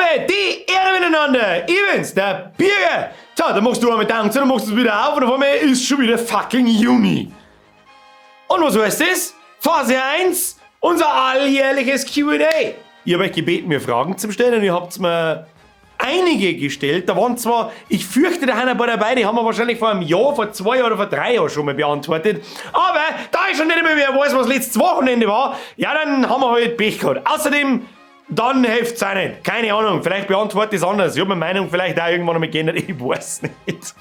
Habe die Ehre miteinander! Ich bin's, der Birger! So, dann machst du einmal Dank, dann machst du es wieder auf und auf einmal ist schon wieder fucking Juni. Und was heißt das? Phase 1, unser alljährliches Q and A. Ich habe euch gebeten, mir Fragen zu stellen, und ihr habt mir einige gestellt. Da waren zwar, ich fürchte, da sind ein paar dabei, die haben wir wahrscheinlich vor einem Jahr, vor 2 Jahren oder vor 3 Jahren schon mal beantwortet. Aber da ich schon nicht mehr, mehr weiß, was letztes Wochenende war, ja, dann haben wir halt Pech gehabt. Außerdem, dann hilft's auch nicht. Keine Ahnung, vielleicht beantworte ich's anders. Ich hab meine Meinung vielleicht auch irgendwann einmal geändert, ich weiß nicht.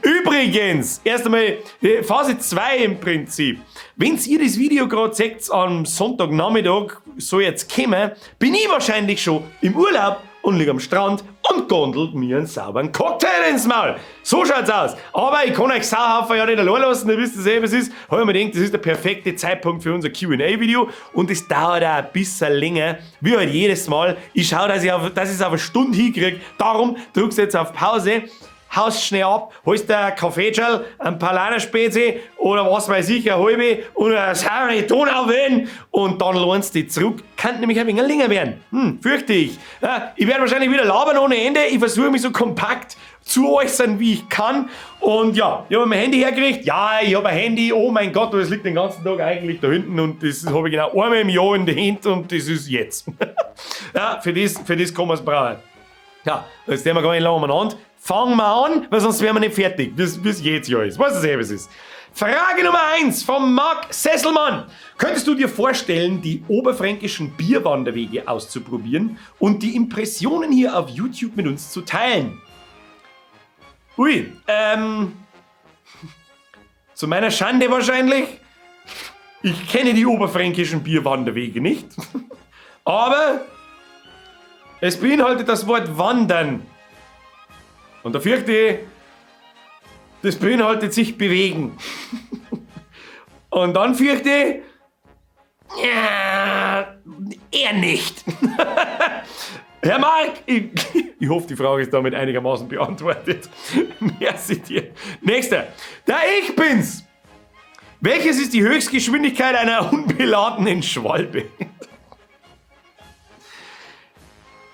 Übrigens, erst einmal Phase 2 im Prinzip. Wenn's ihr das Video grad seht am Sonntagnachmittag, soll jetzt kommen, bin ich wahrscheinlich schon im Urlaub und lieg am Strand und gondelt mir einen sauberen Cocktail ins Maul. So schaut's aus. Aber ich kann euch Sauhaufen ja nicht allein lassen, ihr wisst es eh, was ist. Hab ich mir gedacht, das ist der perfekte Zeitpunkt für unser Q and A-Video und es dauert auch ein bisschen länger, wie halt jedes Mal. Ich schau, dass ich's auf eine Stunde hinkrieg. Darum drückst du jetzt auf Pause, haust schnell ab, holst dir ein Kaffeegel, ein paar Paulaner-Spezi oder was weiß ich, eine halbe und eine saure Donauwellen und dann lohnst du dich zurück. Kann nämlich ein wenig länger werden. Fürchte ich. Ja, ich werde wahrscheinlich wieder labern ohne Ende. Ich versuche mich so kompakt zu äußern, wie ich kann. Und ja, ich habe mein Handy hergekriegt. Ja, ich habe ein Handy. Oh mein Gott, das liegt den ganzen Tag eigentlich da hinten und das habe ich genau einmal im Jahr in der Hand und das ist jetzt. Ja, für das kann man's brauchen. Ja, jetzt werden wir gar nicht lange umeinander. Fangen wir an, weil sonst wären wir nicht fertig, bis jedes Jahr ist. Was es eh, was ist. Frage Nummer 1 von Marc Sesselmann. Könntest du dir vorstellen, die oberfränkischen Bierwanderwege auszuprobieren und die Impressionen hier auf YouTube mit uns zu teilen? Ui, zu meiner Schande wahrscheinlich. Ich kenne die oberfränkischen Bierwanderwege nicht. Aber es beinhaltet das Wort Wandern. Und da fürchte ich, das beinhaltet sich bewegen. Und dann fürchte ich, ja, eher nicht. Herr Marc, ich hoffe, die Frage ist damit einigermaßen beantwortet. Merci dir. Nächster. Der Ich bin's. Welches ist die Höchstgeschwindigkeit einer unbeladenen Schwalbe?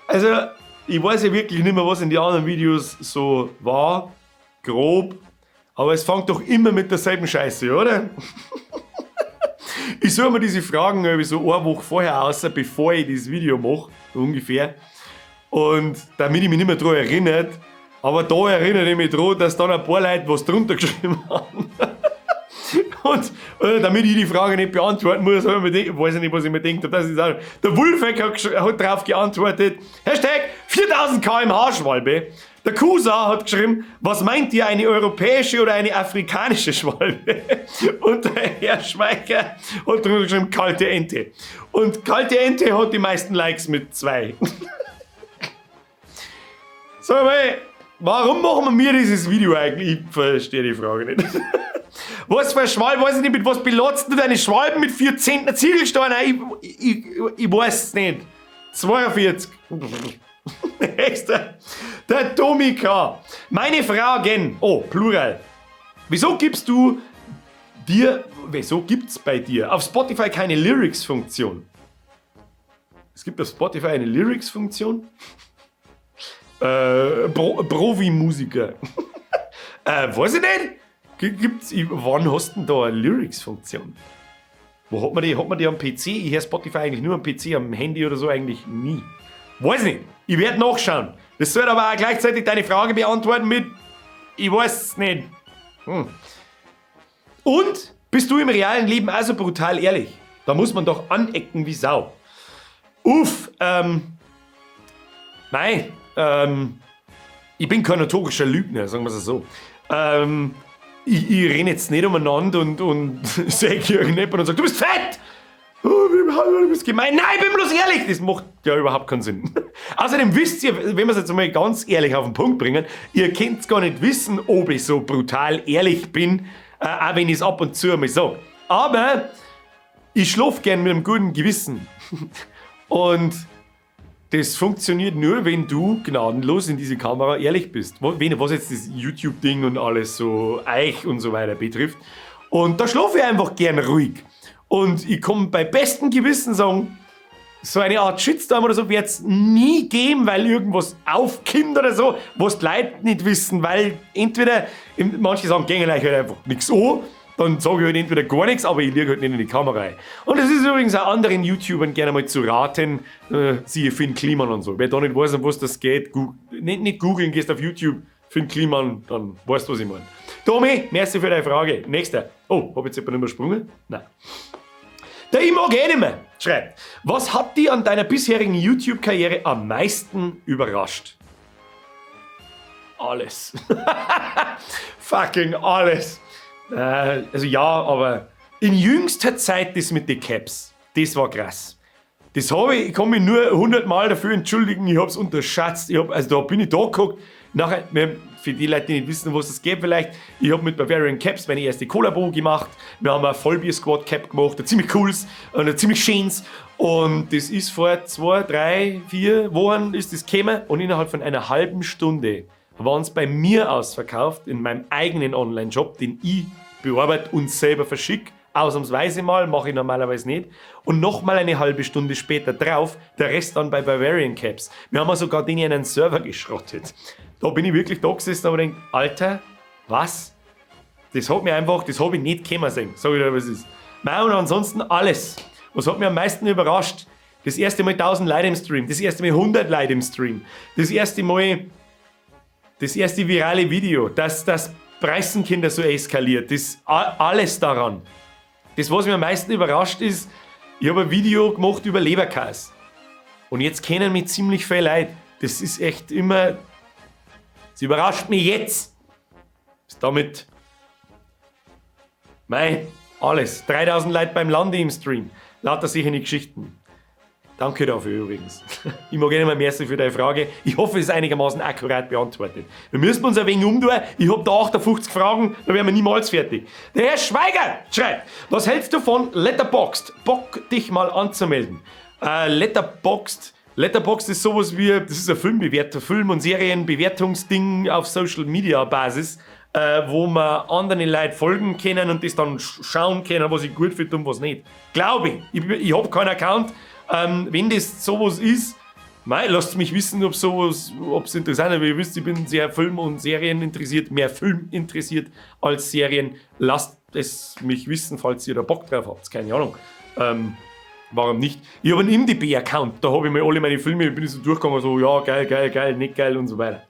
Also, ich weiß ja wirklich nicht mehr, was in den anderen Videos so war, grob, aber es fängt doch immer mit derselben Scheiße, oder? Ich suche mir diese Fragen irgendwie so eine Woche vorher aus, bevor ich das Video mache, so ungefähr. Und damit ich mich nicht mehr daran erinnere, aber da erinnere ich mich daran, dass dann ein paar Leute was drunter geschrieben haben. Und damit ich die Frage nicht beantworten muss, hab ich mir gedacht, weiß ich nicht, was ich mir gedacht hab, das ist auch, der Wulfeck hat drauf geantwortet, Hashtag 4000 km/h Schwalbe. Der Kusa hat geschrieben, was meint ihr, eine europäische oder eine afrikanische Schwalbe? Und der Herr Schweiger hat drunter geschrieben, kalte Ente. Und kalte Ente hat die meisten Likes mit 2. Sag mal, warum machen wir dieses Video eigentlich? Ich verstehe die Frage nicht. Was für eine Schwalbe, weiß ich nicht, mit was beladst du deine Schwalben mit 4 Zentner Ziegelsteinen? Ich weiß es nicht. 42. Nächster. Der Tommy K. Meine Fragen. Oh, Plural. Wieso gibst du dir, wieso gibt's bei dir auf Spotify keine Lyrics-Funktion? Es gibt auf Spotify eine Lyrics-Funktion? Profi-Musiker. Weiß ich nicht. Wann hast du denn da eine Lyrics-Funktion? Wo hat man die? Hat man die am PC? Ich höre Spotify eigentlich nur am PC, am Handy oder so eigentlich nie. Weiß nicht. Ich werd nachschauen. Das soll aber auch gleichzeitig deine Frage beantworten mit ich weiß es nicht. Und bist du im realen Leben auch so brutal ehrlich? Da muss man doch anecken wie Sau. Uff, nein, ich bin kein notorischer Lügner, sagen wir's so. Ich renne jetzt nicht umeinander und sag irgendjemand und sag, du bist fett! Oh, du bist gemein. Nein, ich bin bloß ehrlich! Das macht ja überhaupt keinen Sinn. Außerdem wisst ihr, wenn wir es jetzt mal ganz ehrlich auf den Punkt bringen, ihr könnt's gar nicht wissen, ob ich so brutal ehrlich bin, auch wenn ich's ab und zu einmal sag. Aber ich schlaf gern mit einem guten Gewissen. Und das funktioniert nur, wenn du gnadenlos in diese Kamera ehrlich bist. Was jetzt das YouTube-Ding und alles so Eich und so weiter betrifft. Und da schlafe ich einfach gern ruhig. Und ich kann bei bestem Gewissen sagen, So eine Art Shitstorm oder so wird es nie geben, weil irgendwas aufkommt oder so, was die Leute nicht wissen, weil entweder, manche sagen, gehen euch halt einfach nichts an, dann sage ich halt entweder gar nichts, aber ich liege halt nicht in die Kamera rein. Und es ist übrigens auch anderen YouTubern gerne mal zu raten, siehe Fynn Kliemann und so. Wer da nicht weiß, um was das geht, nicht, nicht googeln, gehst auf YouTube, Fynn Kliemann, dann weißt du, was ich meine. Tommy, merci für deine Frage. Nächster. Oh, hab ich jetzt jemanden übersprungen? Nein. Der Ich mag eh nicht mehr schreibt: Was hat dich an deiner bisherigen YouTube-Karriere am meisten überrascht? Alles. Fucking alles. Also ja, aber in jüngster Zeit das mit den Caps, das war krass. Das habe ich, ich kann mich nur 100 Mal dafür entschuldigen, ich habe es unterschätzt. Also da bin ich da gehockt. Nachher, für die Leute, die nicht wissen, was es geht vielleicht, ich habe mit Bavarian Caps meine erste Kollabo gemacht. Wir haben ein Vollbier Squad Cap gemacht, ein ziemlich cooles und ein ziemlich schönes. Und das ist vor 2, 3, 4 Wochen ist das gekommen und innerhalb von einer halben Stunde waren es bei mir ausverkauft in meinem eigenen Online-Shop, den ich bearbeite und selber verschicke. Ausnahmsweise mal, mache ich normalerweise nicht. Und nochmal eine halbe Stunde später drauf, der Rest dann bei Bavarian Caps. Wir haben sogar den in einen Server geschrottet. Da bin ich wirklich da gesessen und gedacht: Alter, was? Das hat mir einfach, das habe ich nicht kommen sehen, sag ich dir, was ist. Mei, und ansonsten alles. Was hat mich am meisten überrascht? Das erste Mal 1000 Leute im Stream, das erste Mal 100 Leute im Stream, das erste Mal das erste virale Video, dass das Preißenkinder so eskaliert, das alles daran. Das, was mich am meisten überrascht, ist, ich habe ein Video gemacht über Leberkäse. Und jetzt kennen mich ziemlich viele Leute. Das ist echt immer. Es überrascht mich jetzt. Ist damit. Mei, alles. 3000 Leute beim Landi im Stream. Lauter solche Geschichten. Danke dafür übrigens. Ich mag eh nicht mehr merci für deine Frage. Ich hoffe, es ist einigermaßen akkurat beantwortet. Wir müssen uns ein wenig umtun. Ich habe da 58 Fragen, da wären wir niemals fertig. Der Herr Schweiger schreibt: Was hältst du von Letterboxd? Bock, dich mal anzumelden. Letterboxd. Letterboxd ist sowas wie, das ist ein Filmbewerter, Film- und Serienbewertungsding auf Social Media Basis, wo man anderen Leuten folgen können und das dann schauen können, was ich gut finde und was nicht. Glaube ich. Ich habe keinen Account. Wenn das sowas ist, mei, lasst mich wissen, ob sowas, ob es interessant ist. Aber ihr wisst, ich bin sehr Film- und Serien interessiert, mehr Film interessiert als Serien. Lasst es mich wissen, falls ihr da Bock drauf habt. Keine Ahnung. Warum nicht? Ich habe einen IMDb-Account, da habe ich mir alle meine Filme, bin ich so durchgegangen, so, ja, geil, geil, geil, nicht geil und so weiter.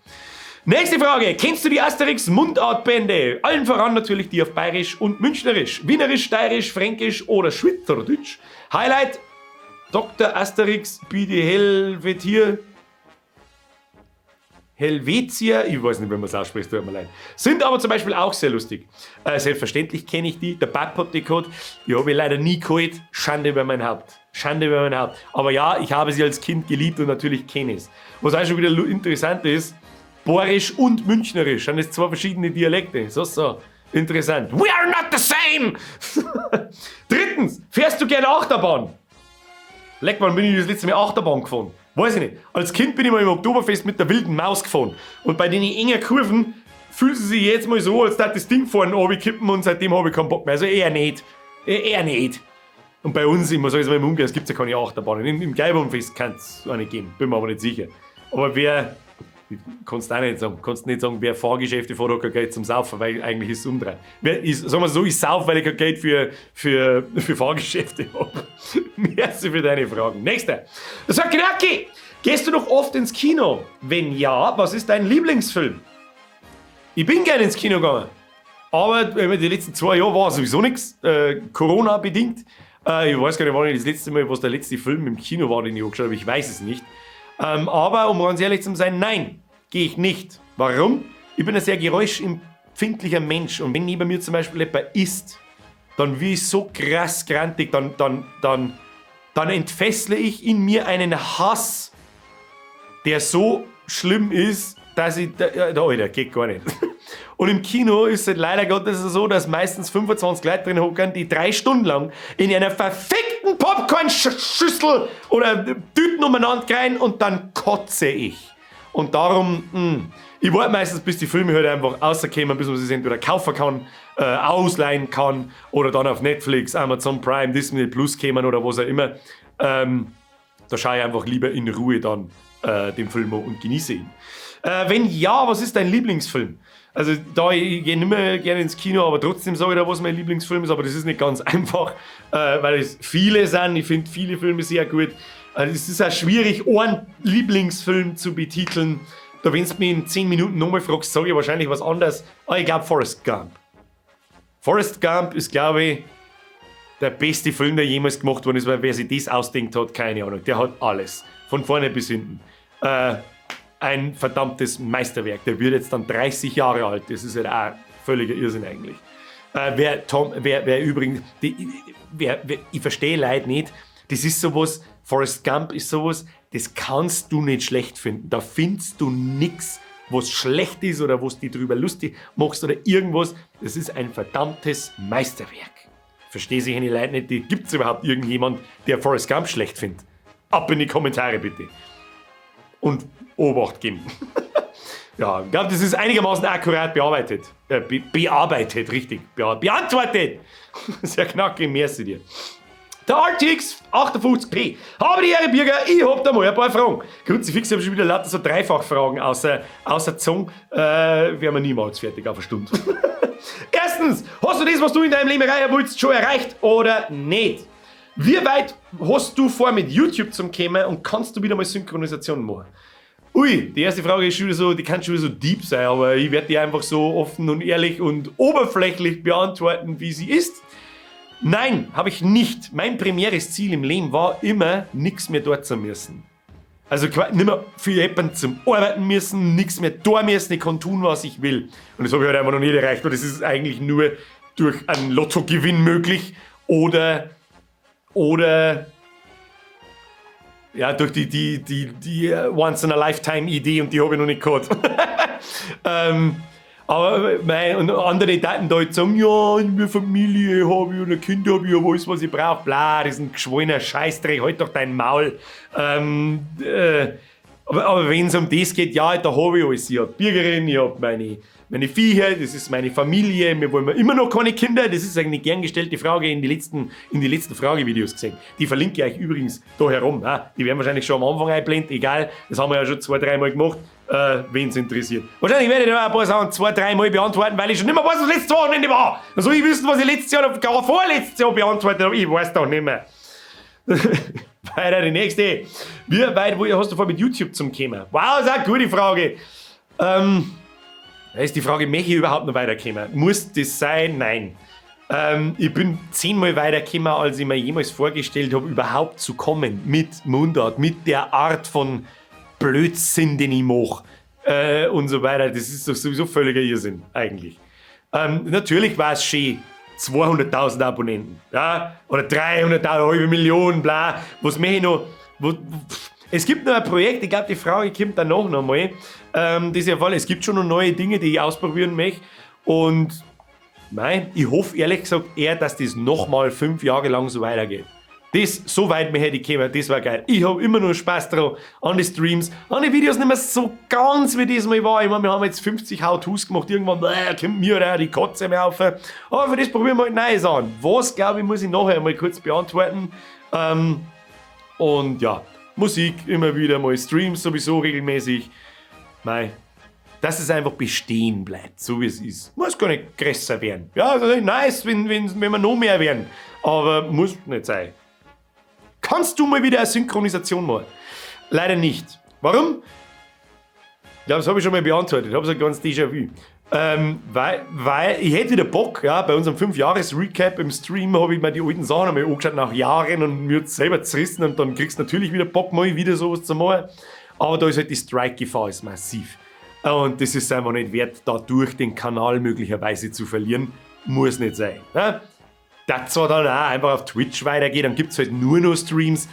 Nächste Frage. Kennst du die Asterix Mundartbände? Allen voran natürlich die auf Bayerisch und Münchnerisch, Wienerisch, Steirisch, Fränkisch oder Schwyzerdütsch. Highlight: Dr. Asterix bi die Helvetier. Helvetier, ich weiß nicht, wie man es ausspricht, tut mir leid. Sind aber zum Beispiel auch sehr lustig. Selbstverständlich kenne ich die, der Bab hat die gehabt. Die habe ich leider nie geholt. Schande über mein Haupt. Schande über mein Haupt. Aber ja, ich habe sie als Kind geliebt und natürlich kenne ich es. Was auch schon wieder interessant ist, Boarisch und Münchnerisch sind das zwei verschiedene Dialekte. So, so. Interessant. We are not the same! Drittens, fährst du gerne Achterbahn? Leck, wann bin ich das letzte Mal Achterbahn gefahren? Weiß ich nicht. Als Kind bin ich mal im Oktoberfest mit der wilden Maus gefahren. Und bei den engen Kurven fühlt sie sich jetzt mal so, als würde das Ding vorne kippen und seitdem habe ich keinen Bock mehr. Also eher nicht. Eher nicht. Und bei uns, ich muss sagen, im Umkehr, es gibt ja keine Achterbahnen. Im Gäubahnfest kann es eine geben, bin mir aber nicht sicher. Aber wer, kannst du auch nicht sagen, kannst nicht sagen, wer Fahrgeschäfte fährt, hat kein Geld zum Saufen, weil eigentlich ist es umdrehen. Ich, sagen wir so, ich sauf, weil ich kein Geld für Fahrgeschäfte habe. Merci für deine Fragen. Nächster. Das sagt Knacki. Gehst du noch oft ins Kino? Wenn ja, was ist dein Lieblingsfilm? Ich bin gerne ins Kino gegangen. Aber die letzten 2 Jahre war sowieso nichts, Corona-bedingt. Ich weiß gar nicht, wann ich das letzte Mal, was der letzte Film im Kino war, den ich angeschaut habe. Ich weiß es nicht. Aber um ganz ehrlich zu sein, nein, gehe ich nicht. Warum? Ich bin ein sehr geräuschempfindlicher Mensch und wenn neben mir zum Beispiel jemand isst, dann wie ich so krass grantig, dann entfessle ich in mir einen Hass, der so schlimm ist, dass ich, da, Alter, geht gar nicht. Und im Kino ist es halt leider Gottes so, dass meistens 25 Leute drin hocken, die 3 Stunden lang in einer verfickten Popcorn-Schüssel oder Tüten umeinander rein und dann kotze ich. Und darum, ich warte meistens, bis die Filme halt einfach rauskommen, bis man sie entweder kaufen kann, ausleihen kann oder dann auf Netflix, Amazon Prime, Disney Plus kommen oder was auch immer. Da schaue ich einfach lieber in Ruhe dann den Film an und genieße ihn. Wenn ja, was ist dein Lieblingsfilm? Also da, ich gehe nicht mehr gerne ins Kino, aber trotzdem sage ich da, was mein Lieblingsfilm ist, aber das ist nicht ganz einfach, weil es viele sind. Ich finde viele Filme sehr gut. Also es ist auch schwierig, einen Lieblingsfilm zu betiteln. Da, wenn du mich in 10 Minuten nochmal fragst, sage ich wahrscheinlich was anderes. Aber ich glaube, Forrest Gump. Forrest Gump ist, glaube ich, der beste Film, der jemals gemacht worden ist, weil wer sich das ausdenkt hat, keine Ahnung. Der hat alles. Von vorne bis hinten. Ein verdammtes Meisterwerk. Der wird jetzt dann 30 Jahre alt. Das ist halt auch völliger Irrsinn eigentlich. Wer, Tom, wer, wer übrigens, die, wer, wer, ich verstehe Leute nicht, das ist sowas, Forrest Gump ist sowas, das kannst du nicht schlecht finden. Da findest du nichts, was schlecht ist oder was dich drüber lustig machst oder irgendwas. Das ist ein verdammtes Meisterwerk. Verstehe sich eine Leute nicht, gibt es überhaupt irgendjemand, der Forrest Gump schlecht findet? Ab in die Kommentare, bitte. Und Obacht geben. Ja, ich glaube, das ist einigermaßen akkurat bearbeitet. Be bearbeitet, richtig. Be beantwortet. Sehr knackig, merci dir. Der RTX 58P. Habe die Ehre, Birger, ich hab da mal ein paar Fragen. Kruzifix, ich habe schon wieder lauter so Dreifachfragen außer Zunge. Wären wir niemals fertig auf eine Stunde. Erstens, hast du das, was du in deinem Leben erreichen willst, schon erreicht oder nicht? Wie weit hast du vor, mit YouTube zum kommen, und kannst du wieder mal Synchronisation machen? Ui, die erste Frage ist schon wieder so, die kann schon wieder so deep sein, aber ich werde die einfach so offen und ehrlich und oberflächlich beantworten, wie sie ist. Nein, habe ich nicht. Mein primäres Ziel im Leben war immer, nichts mehr dort zu müssen. Also nicht mehr für jemanden zum Arbeiten müssen, nichts mehr da müssen, ich kann tun, was ich will. Und das habe ich halt einfach noch nicht erreicht, und das ist eigentlich nur durch einen Lottogewinn möglich oder ja, durch die Once-in-a-Lifetime-Idee, und die habe ich noch nicht gehabt. Aber mei, und andere Daten da jetzt sagen, ja, eine Familie habe ich und ein Kind habe ich, aber alles, was ich brauche, bla, das ist ein geschwollener Scheißdreck, halt doch dein Maul. Aber wenn es um das geht, ja, da habe ich alles. Ich hab Birgerin, ich hab meine Viecher, das ist meine Familie, wir wollen immer noch keine Kinder. Das ist eine gern gestellte Frage in die letzten Fragevideos gesehen. Die verlinke ich euch übrigens da herum. Ja, die werden wahrscheinlich schon am Anfang einblenden, egal, das haben wir ja schon zwei, dreimal gemacht, wen es interessiert. Wahrscheinlich werde ich da ein paar Sachen zwei, dreimal beantworten, weil ich schon nicht mehr weiß, was letztes Wochenende war. Dann soll ich wissen, was ich letztes Jahr oder gar vorletztes Jahr beantwortet habe? Ich weiß doch nicht mehr. Weiter, die nächste. Wie weit hast du vor, mit YouTube zum kommen? Wow, das ist eine gute Frage. Da ist die Frage, möchte ich überhaupt noch weiterkommen? Muss das sein? Nein. Ich bin 10-mal weitergekommen, als ich mir jemals vorgestellt habe, überhaupt zu kommen mit Mundart, mit der Art von Blödsinn, den ich mache und so weiter. Das ist doch sowieso völliger Irrsinn, eigentlich. Natürlich war es schön, 200.000 Abonnenten, ja, oder 300.000, halbe Million, bla. Was möchte ich noch? Wo, es gibt noch ein Projekt, ich glaube, die Frage kommt danach nochmal. Das ist ja Fall. Es gibt schon noch neue Dinge, die ich ausprobieren möchte. Und nein, ich hoffe ehrlich gesagt eher, dass das nochmal 5 Jahre lang so weitergeht. Das, so weit mir hätte ich kommen, das war geil. Ich habe immer nur Spaß dran, an die Streams, an die Videos nicht mehr so ganz, wie das mal war. Ich meine, wir haben jetzt 50 How-Tos gemacht, irgendwann kommt mir da die Kotze mehr auf. Aber für das probieren wir halt Neues an. Was, glaube ich, muss ich nachher mal kurz beantworten. Und ja, Musik immer wieder mal, Streams sowieso regelmäßig. Mei, dass es einfach bestehen bleibt, so wie es ist. Muss gar nicht größer werden. Ja, also nice, wenn wir noch mehr werden. Aber muss nicht sein. Kannst du mal wieder eine Synchronisation machen? Leider nicht. Warum? Ja, das habe ich schon mal beantwortet. Ich habe so ein ganz Déjà-vu. Weil ich hätte wieder Bock, ja, bei unserem 5-Jahres-Recap im Stream habe ich mir die alten Sachen einmal angeschaut nach Jahren und mir selber zerrissen und dann kriegst du natürlich wieder Bock, mal wieder sowas zu machen. Aber da ist halt die Strike-Gefahr ist massiv. Und das ist einfach nicht wert, dadurch den Kanal möglicherweise zu verlieren. Muss nicht sein. Ne? Das zwar dann auch einfach auf Twitch weitergeht, dann gibt es halt nur noch Streams,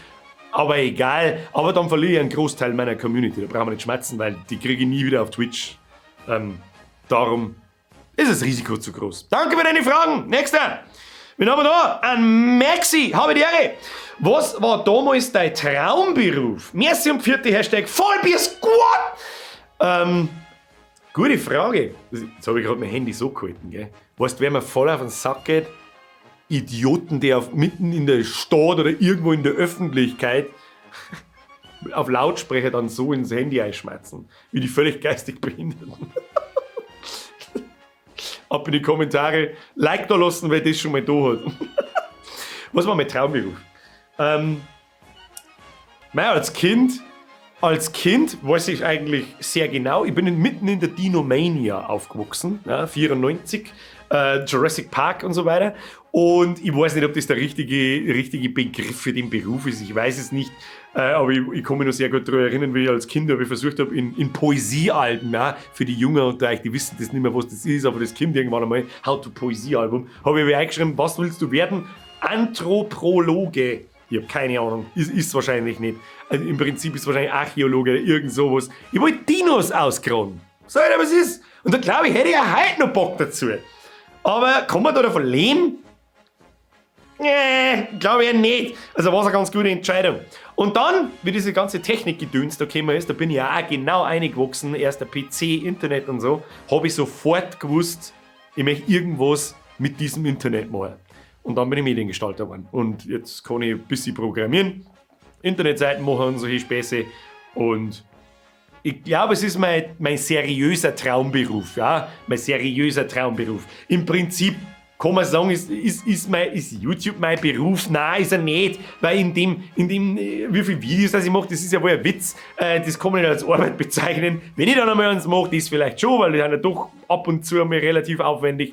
aber egal. Aber dann verliere ich einen Großteil meiner Community. Da brauchen wir nicht schmatzen, weil die kriege ich nie wieder auf Twitch. Darum ist das Risiko zu groß. Danke für deine Fragen. Nächster. Wen haben wir da? Ein Maxi. Habe die Ehre. Was war damals dein Traumberuf? Merci und pfiat di, #Vollbier-Squad. Gute Frage. Jetzt habe ich gerade mein Handy so gehalten, gell? Weißt du, wer mir voll auf den Sack geht? Idioten, die mitten in der Stadt oder irgendwo in der Öffentlichkeit Auf Lautsprecher dann so ins Handy einschmerzen. Wie die völlig geistig Behinderten. Ab in die Kommentare, Like da lassen, wer das schon mal da hat. Was war mein Traumberuf? Mei, als Kind weiß ich eigentlich sehr genau, ich bin mitten in der Dinomania aufgewachsen, ja, 94, Jurassic Park und so weiter. Und ich weiß nicht, ob das der richtige Begriff für den Beruf ist, ich weiß es nicht. Aber ich kann mich noch sehr gut daran erinnern, wie ich als Kind ich versucht habe, in Poesiealben, ja, für die Jungen unter euch, die wissen das nicht mehr, was das ist, aber das kommt irgendwann einmal, How to Poesiealbum, habe ich eingeschrieben: "Was willst du werden?" Anthropologe. Ich habe keine Ahnung. Ist wahrscheinlich nicht. Also im Prinzip ist es wahrscheinlich Archäologe oder irgend sowas. Ich wollte Dinos ausgraben. Sag ich dir, was ist? Und da, glaube ich, hätte ich auch heute noch Bock dazu. Aber kann man da davon leben? Nee, glaube ich nicht. Also war es eine ganz gute Entscheidung. Und dann, wie diese ganze Technikgedöns da gekommen ist, da bin ich ja auch genau eingewachsen, erst der PC, Internet und so, habe ich sofort gewusst, ich möchte irgendwas mit diesem Internet machen. Und dann bin ich Mediengestalter geworden. Und jetzt kann ich ein bisschen programmieren, Internetseiten machen und solche Späße. Und ich glaube, es ist mein seriöser Traumberuf. Ja? Mein seriöser Traumberuf. Im Prinzip kann man sagen, ist YouTube mein Beruf? Nein, ist er nicht. Weil in dem, wie viele Videos das ich mache, das ist ja wohl ein Witz. Das kann man nicht als Arbeit bezeichnen. Wenn ich dann einmal eins mache, das vielleicht schon, weil die sind ja doch ab und zu einmal relativ aufwendig.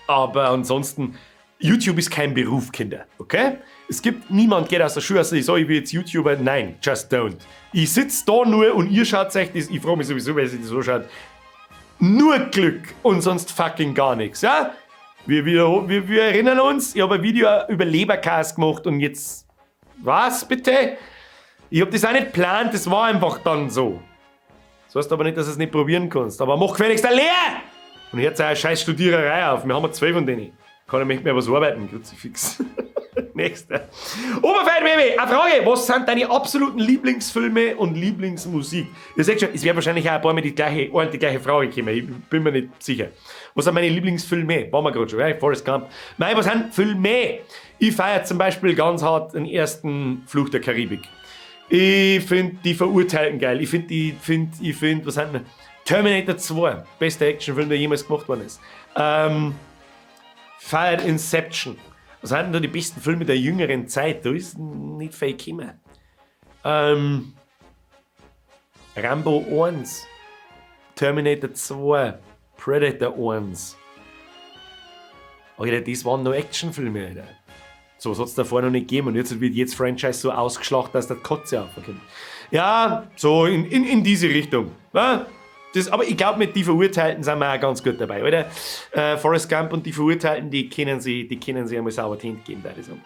Aber ansonsten, YouTube ist kein Beruf, Kinder, okay? Es gibt niemand, geht aus der Schule, also ich sage, ich will jetzt YouTuber. Nein, just don't. Ich sitze da nur und ihr schaut euch das, ich frage mich sowieso, wer sich das so schaut. Nur Glück und sonst fucking gar nichts, ja? Wir erinnern uns, ich habe ein Video über Leberkäse gemacht und jetzt. Was, bitte? Ich habe das auch nicht geplant, das war einfach dann so. Das heißt aber nicht, dass du es nicht probieren kannst. Aber mach gefälligst eine Lehre! Und hört eure scheiß Studiererei auf. Wir haben ja 12 von denen. Kann ich nicht mehr was arbeiten, Kruzifix. Nächster. Oberfeld Baby, eine Frage. Was sind deine absoluten Lieblingsfilme und Lieblingsmusik? Ihr seht schon, es wird wahrscheinlich auch ein paar Mal die gleiche Frage kommen. Ich bin mir nicht sicher. Was sind meine Lieblingsfilme? Waren wir gerade schon, ja? Forrest Gump. Nein, was sind Filme? Ich feiere zum Beispiel ganz hart den ersten Fluch der Karibik. Ich finde die Verurteilten geil. Ich finde, was sind denn? Terminator 2, bester Actionfilm, der jemals gemacht worden ist. Feiert Inception. Was sind denn da die besten Filme der jüngeren Zeit? Da ist nicht viel gekommen. Rambo 1, Terminator 2, Predator 1. Alter, das waren noch Actionfilme, Alter. So was hat es davor noch nicht gegeben und jetzt wird jedes Franchise so ausgeschlachtet, dass der Kotze aufkommt. Ja, so in diese Richtung. Ja? Aber ich glaube, mit die Verurteilten sind wir auch ganz gut dabei, oder? Forrest Gump und die Verurteilten, die können sie einmal sauber die Hände geben, würde ich sagen.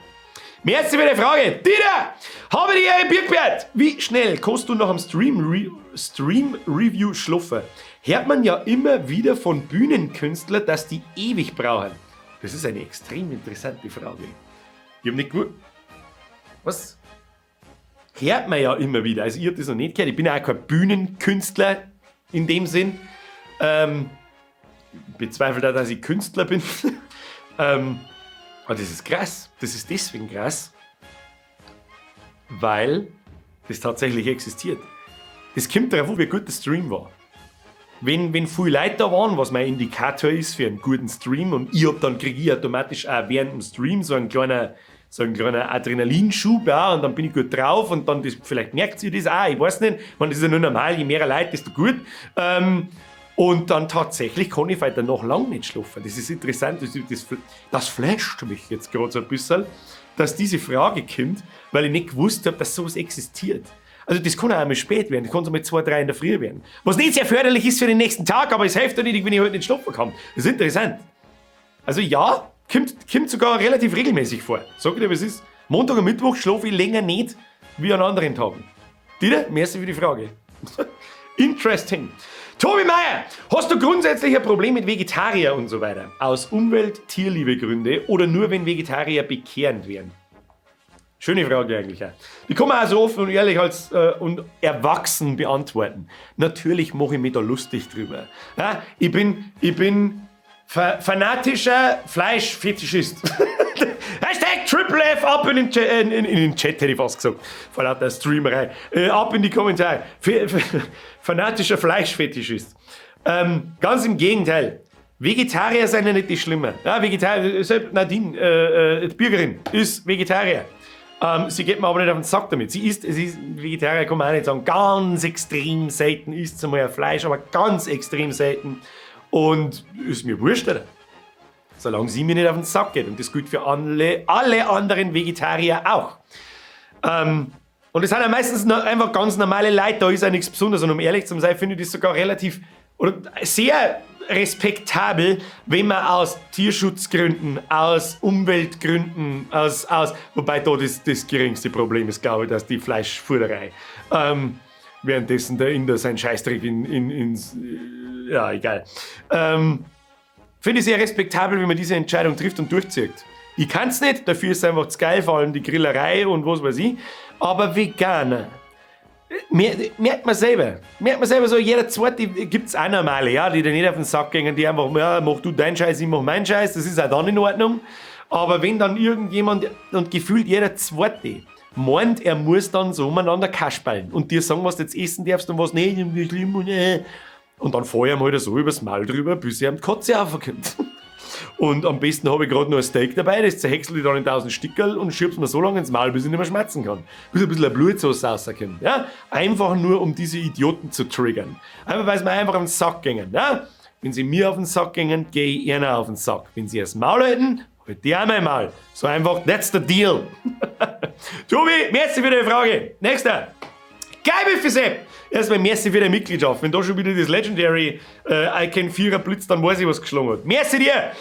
Merci für die Frage. Dieter, habe die Ehre, Birkbert. Wie schnell kannst du nach dem Stream Review schlafen? Hört man ja immer wieder von Bühnenkünstlern, dass die ewig brauchen. Das ist eine extrem interessante Frage. Ich habe nicht gewusst. Was? Hört man ja immer wieder. Also ich habe das noch nicht gehört. Ich bin ja auch kein Bühnenkünstler in dem Sinn. Bezweifle auch, dass ich Künstler bin. Aber das ist krass. Das ist deswegen krass, weil das tatsächlich existiert. Das kommt darauf an, wie gut der Stream war. Wenn viele Leute da waren, was mein Indikator ist für einen guten Stream, und ich hab dann kriege ich automatisch auch während dem Stream so einen kleinen Adrenalinschub, ja, und dann bin ich gut drauf und dann, das, vielleicht merkt ihr das auch, ich weiß nicht, man, das ist ja nur normal, je mehr Leute, desto gut. Und dann tatsächlich kann ich weiter noch lang nicht schlafen. Das ist interessant, das flasht mich jetzt gerade so ein bisschen, dass diese Frage kommt, weil ich nicht gewusst habe, dass sowas existiert. Also das kann auch einmal spät werden, das kann so mal 2, 3 in der Früh werden. Was nicht sehr förderlich ist für den nächsten Tag, aber es hilft ja nicht, wenn ich heute nicht schlafen kann. Das ist interessant. Also ja, kommt sogar relativ regelmäßig vor. Sag ich dir, was ist. Montag und Mittwoch schlafe ich länger nicht wie an anderen Tagen. Dieter, merci für die Frage. Interesting. Tobi Meier, hast du grundsätzlich ein Problem mit Vegetarier und so weiter? Aus Umwelt-, Tierliebe-Gründe oder nur, wenn Vegetarier bekehrend werden? Schöne Frage eigentlich auch. Die kann man auch so offen und ehrlich als und erwachsen beantworten. Natürlich mache ich mich da lustig drüber. Ja, ich bin fanatischer Fleischfetischist. Hashtag! Triple F ab in den Chat, in den Chat hätte ich fast gesagt. Vor lauter Streamerei. Ab in die Kommentare. Fanatischer Fleischfetischist. Ganz im Gegenteil. Vegetarier sind ja nicht die Schlimme. Ja, Vegetarier, selbst Nadine, die Bürgerin, ist Vegetarier. Sie geht mir aber nicht auf den Sack damit. Sie ist Vegetarier, kann man auch nicht sagen. Ganz extrem selten isst sie mal ein Fleisch, aber ganz extrem selten. Und ist mir wurscht, Alter. Solange sie mir nicht auf den Sack geht. Und das gilt für alle anderen Vegetarier auch. Und es sind ja meistens einfach ganz normale Leute, da ist ja nichts Besonderes. Und um ehrlich zu sein, finde ich das sogar relativ oder sehr respektabel, wenn man aus Tierschutzgründen, aus Umweltgründen, wobei da das geringste Problem ist, glaube ich, dass die Fleischfutterei. Währenddessen der Inder sein Scheißdreck ins, ja, egal. Finde ich sehr respektabel, wenn man diese Entscheidung trifft und durchzieht. Ich kann's nicht, dafür ist es einfach zu geil, vor allem die Grillerei und was weiß ich. Aber Veganer, merkt man selber. Merkt man selber so, jeder zweite gibt's auch normale, ja, die dir nicht auf den Sack gehen, die einfach, ja, mach du deinen Scheiß, ich mach meinen Scheiß, das ist auch dann in Ordnung. Aber wenn dann irgendjemand, und gefühlt jeder zweite, meint, er muss dann so umeinander kaspaln und dir sagen, was du jetzt essen darfst und was nicht, und wie schlimm und. Und dann fahr ich ihm halt so übers Maul drüber, bis er ihm die Kotze aufkommt. Und am besten habe ich gerade noch ein Steak dabei, das zerhäcksel ich dann in 1000 Stickerl und schieb's mir so lange ins Maul, bis ich nicht mehr schmatzen kann. Bis ein bisschen Blutsauce rauskommt. Ja? Einfach nur, um diese Idioten zu triggern. Einfach, weil sie mir einfach auf den Sack gingen. Ja? Wenn sie mir auf den Sack gingen, gehe ich ihnen auf den Sack. Wenn sie das Maul halten, halt die auch mein Maul. So einfach, that's the deal. Tobi, merci für die Frage. Nächster. Geil, Sepp! Erstmal merci für deine Mitgliedschaft. Wenn da schon wieder das Legendary Icon 4er blitzt, dann weiß ich, was geschlagen hat. Merci dir!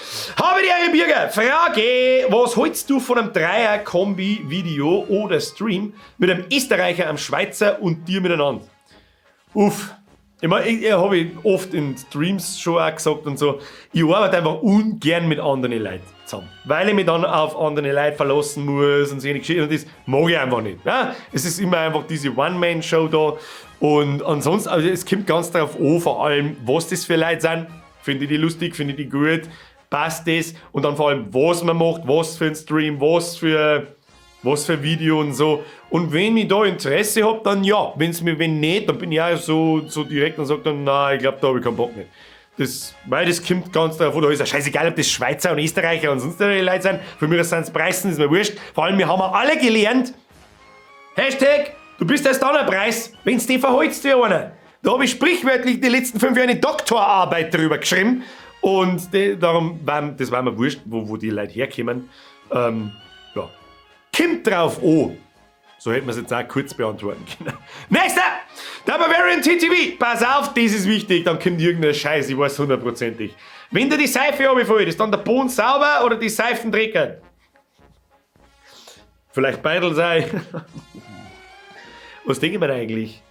Habe die Ehre, Birger! Frage: Was hältst du von einem Dreier-Kombi-Video oder Stream mit einem Österreicher, einem Schweizer und dir miteinander? Uff. Ich meine, ich habe ich oft in Streams schon auch gesagt und so, ich arbeite einfach ungern mit anderen Leuten zusammen. Weil ich mich dann auf andere Leute verlassen muss und so eine Geschichte und das mag ich einfach nicht. Ja? Es ist immer einfach diese One-Man-Show da und ansonsten, also es kommt ganz darauf an, vor allem, was das für Leute sind. Finde ich die lustig, finde ich die gut, passt das und dann vor allem, was man macht, was für ein Stream, was für Video und so. Und wenn ich da Interesse hab, dann ja. Wenn's mir, wenn nicht, dann bin ich auch so direkt und sag dann, na, ich glaube, da habe ich keinen Bock mehr. Das, weil das kommt ganz darauf an, da ist ja scheißegal, ob das Schweizer und Österreicher und sonst welche Leute sind. Für mich sind es Preißen, ist mir wurscht. Vor allem, wir haben alle gelernt, Hashtag, du bist erst dann ein Preiß, wenn's di verhaltst wie einer. Da habe ich sprichwörtlich die letzten 5 Jahre eine Doktorarbeit darüber geschrieben. Und die, darum, war, das war mir wurscht, wo die Leute herkommen. Ja. Kommt drauf an. So hätten wir es jetzt auch kurz beantworten können. Nächster! Der Bavarian TTV. Pass auf, das ist wichtig. Dann kommt irgendein Scheiß, ich weiß hundertprozentig. Wenn dir die Seife runterfällt, ist dann der Boden sauber oder die Seifen dreckig? Vielleicht beidel sei. Was denke ich mir eigentlich?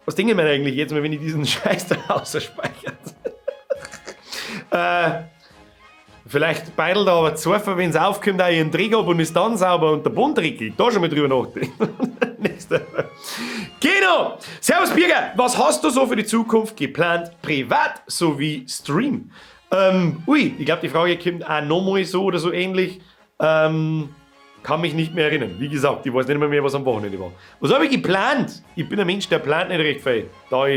Was denke ich mir eigentlich jetzt mal, wenn ich diesen Scheiß da außerspeichert? Vielleicht beidelt er aber Zufall, wenn es aufkommt, auch ihren Dreck ab und ist dann sauber und der Boden dreckig. Da schon mal drüber nachdenken. Nächster. Genau. Servus Birger, was hast du so für die Zukunft geplant, privat sowie Stream? Ui, ich glaube, die Frage kommt auch nochmal so oder so ähnlich. Kann mich nicht mehr erinnern. Wie gesagt, ich weiß nicht mehr, was am Wochenende war. Was habe ich geplant? Ich bin ein Mensch, der plant nicht recht viel.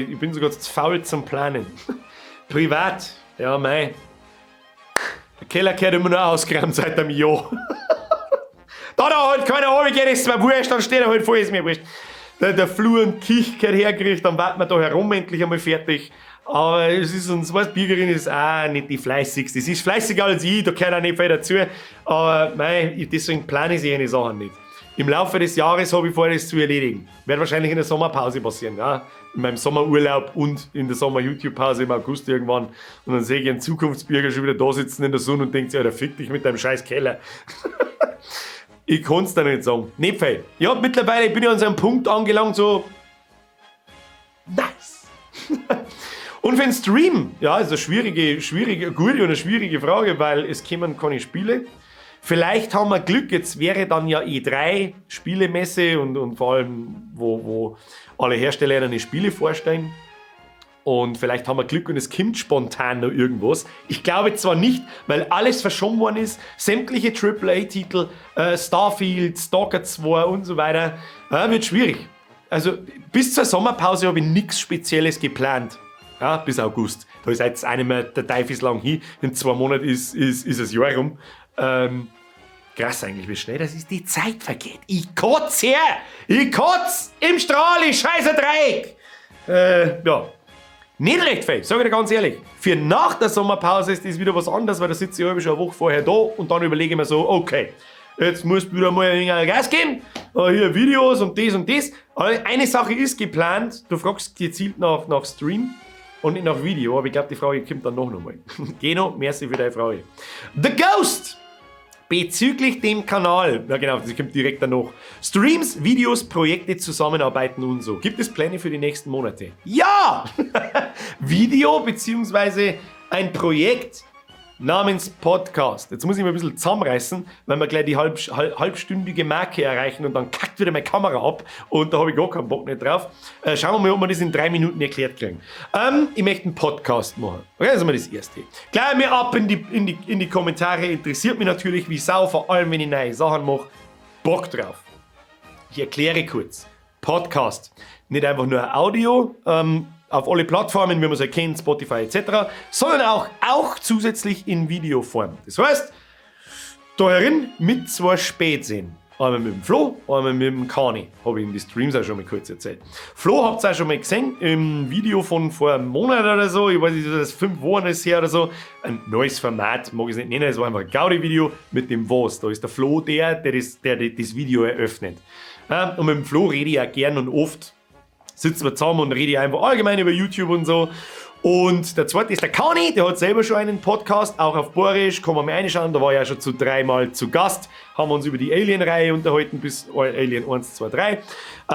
Ich bin sogar zu faul zum Planen. Privat, ja, mei. Der Keller gehört immer noch ausgeräumt seit einem Jahr. Da halt keiner runtergeht, ist mir wurscht, dann steht er halt voll, ist mir wurscht. Der Flur und Küche gehört hergerichtet, dann warten wir da herum endlich einmal fertig. Aber es ist uns, was, Bürgerin ist auch nicht die fleißigste. Sie ist fleißiger als ich, da gehört auch nicht viel dazu. Aber mei, deswegen plane ich solche Sachen nicht. Im Laufe des Jahres habe ich vor, das zu erledigen. Wird wahrscheinlich in der Sommerpause passieren, ja. In meinem Sommerurlaub und in der Sommer-YouTube-Pause im August irgendwann. Und dann sehe ich einen Zukunftsbürger schon wieder da sitzen in der Sonne und denkt sich, Alter, fick dich mit deinem scheiß Keller. Ich kann es da nicht sagen. Nicht viel. Ja, mittlerweile bin ich an so einem Punkt angelangt, so nice. Und für den Stream, ja, ist eine schwierige, schwierige, gute und eine schwierige Frage, weil es kommen keine Spiele. Vielleicht haben wir Glück, jetzt wäre dann ja E3 Spielemesse und vor allem, wo alle Hersteller ihre Spiele vorstellen. Und vielleicht haben wir Glück und es kommt spontan noch irgendwas. Ich glaube zwar nicht, weil alles verschoben worden ist. Sämtliche AAA-Titel, Starfield, Stalker 2 und so weiter, wird schwierig. Also bis zur Sommerpause habe ich nichts Spezielles geplant. Ja, bis August. Da ist jetzt auch nicht mehr der Teufel ist lang hin. In 2 Monaten ist das Jahr rum. Krass eigentlich, wie schnell das ist, die Zeit vergeht. Ich kotz her! Ich kotz im Strahl, ich scheiße Dreck! Ja. Nicht recht viel, sag ich dir ganz ehrlich. Für nach der Sommerpause ist das wieder was anderes, weil da sitze ich schon eine Woche vorher da und dann überlege ich mir so, okay, jetzt musst du wieder mal ein wenig Gas geben. Hier Videos und das und das. Aber eine Sache ist geplant, du fragst gezielt nach Stream und nicht nach Video, aber ich glaube, die Frage kommt dann noch einmal. Geno, merci für deine Frage. The Ghost! Bezüglich dem Kanal, ja genau, das kommt direkt danach. Streams, Videos, Projekte, Zusammenarbeiten und so. Gibt es Pläne für die nächsten Monate? Ja! Video beziehungsweise ein Projekt namens Podcast. Jetzt muss ich mich ein bisschen zusammenreißen, weil wir gleich die halbstündige Marke erreichen und dann kackt wieder meine Kamera ab und da habe ich gar keinen Bock nicht drauf. Schauen wir mal, ob wir das in 3 Minuten erklärt kriegen. Ich möchte einen Podcast machen. Okay, das ist mal das Erste. Gleich mir ab in die Kommentare. Interessiert mich natürlich wie Sau, vor allem wenn ich neue Sachen mache. Bock drauf. Ich erkläre kurz. Podcast. Nicht einfach nur Audio, auf alle Plattformen, wie man es kennt, Spotify etc., sondern auch zusätzlich in Videoform. Das heißt, da herin mit zwei Spätsehen. Einmal mit dem Flo, einmal mit dem Kani. Habe ich in die Streams auch schon mal kurz erzählt. Flo habt ihr auch schon mal gesehen im Video von vor einem Monat oder so. Ich weiß nicht, das ist 5 Wochen ist her oder so. Ein neues Format, mag ich es nicht nennen. Es war einfach ein Gaudi-Video mit dem Was. Da ist der Flo der, der das Video eröffnet. Ja, und mit dem Flo rede ich auch gern und oft sitzen wir zusammen und rede einfach allgemein über YouTube und so. Und der zweite ist der Kani, der hat selber schon einen Podcast, auch auf Boarisch, kann man mal reinschauen, da war ich ja schon zu dreimal zu Gast, haben wir uns über die Alien-Reihe unterhalten, bis Alien 1, 2, 3.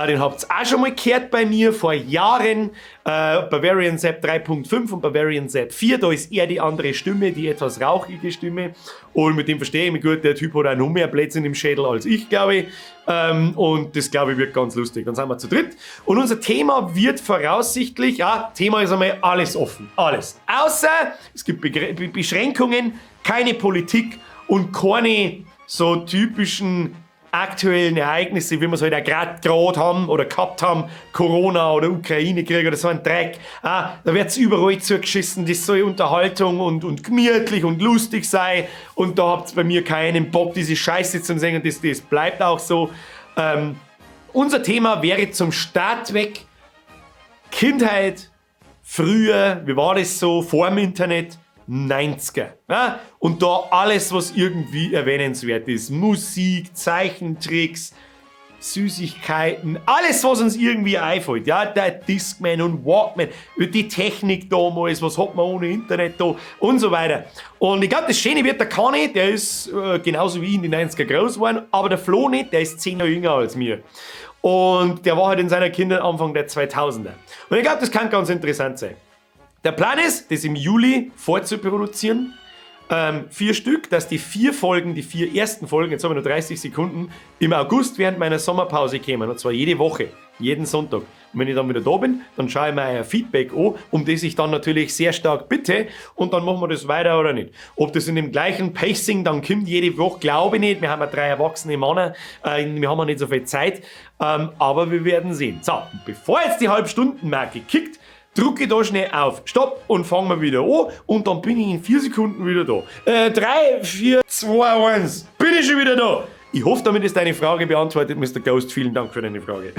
Den habt ihr auch schon mal gehört bei mir vor Jahren, Bavarian Sepp 3.5 und Bavarian Sepp 4, da ist er die andere Stimme, die etwas rauchige Stimme, und mit dem verstehe ich mich gut, der Typ hat auch noch mehr Blödsinn im Schädel als ich, glaube ich. Und das, glaube ich, wird ganz lustig. Dann sind wir zu dritt. Und unser Thema wird voraussichtlich, ja, Thema ist einmal alles offen. Alles. Außer es gibt Beschränkungen, keine Politik und keine so typischen aktuellen Ereignisse, wie wir es halt auch gerade haben oder gehabt haben, Corona oder Ukraine-Krieg oder so ein Dreck. Ah, da wird's überall zugeschissen, das soll Unterhaltung und gemütlich und lustig sein und da habt's bei mir keinen Bock, diese Scheiße zu sehen, und das bleibt auch so. Unser Thema wäre zum Start weg Kindheit, früher, wie war das so, vor dem Internet, 90er. Ja? Und da alles, was irgendwie erwähnenswert ist. Musik, Zeichentricks, Süßigkeiten, alles, was uns irgendwie einfällt. Ja, der Discman und Walkman, die Technik damals, was hat man ohne Internet da und so weiter. Und ich glaube, das Schöne wird der Kani, der ist genauso wie ich in die 90er groß geworden, aber der Flo nicht, der ist 10 Jahre jünger als mir. Und der war halt in seiner Kindheit Anfang der 2000er. Und ich glaube, das kann ganz interessant sein. Der Plan ist, das im Juli vorzuproduzieren. Vier Stück, dass die vier Folgen, die vier ersten Folgen, jetzt haben wir nur 30 Sekunden, im August während meiner Sommerpause kämen. Und zwar jede Woche, jeden Sonntag. Und wenn ich dann wieder da bin, dann schaue ich mir euer Feedback an, um das ich dann natürlich sehr stark bitte. Und dann machen wir das weiter oder nicht. Ob das in dem gleichen Pacing dann kommt jede Woche, glaube ich nicht. Wir haben ja drei erwachsene Männer, wir haben ja nicht so viel Zeit. Aber wir werden sehen. So, bevor jetzt die Halbstundenmarke kickt, drücke ich da schnell auf Stopp und fangen wir wieder an und dann bin ich in 4 Sekunden wieder da. 3, 4, 2, 1, bin ich schon wieder da. Ich hoffe, damit ist deine Frage beantwortet, Mr. Ghost. Vielen Dank für deine Frage.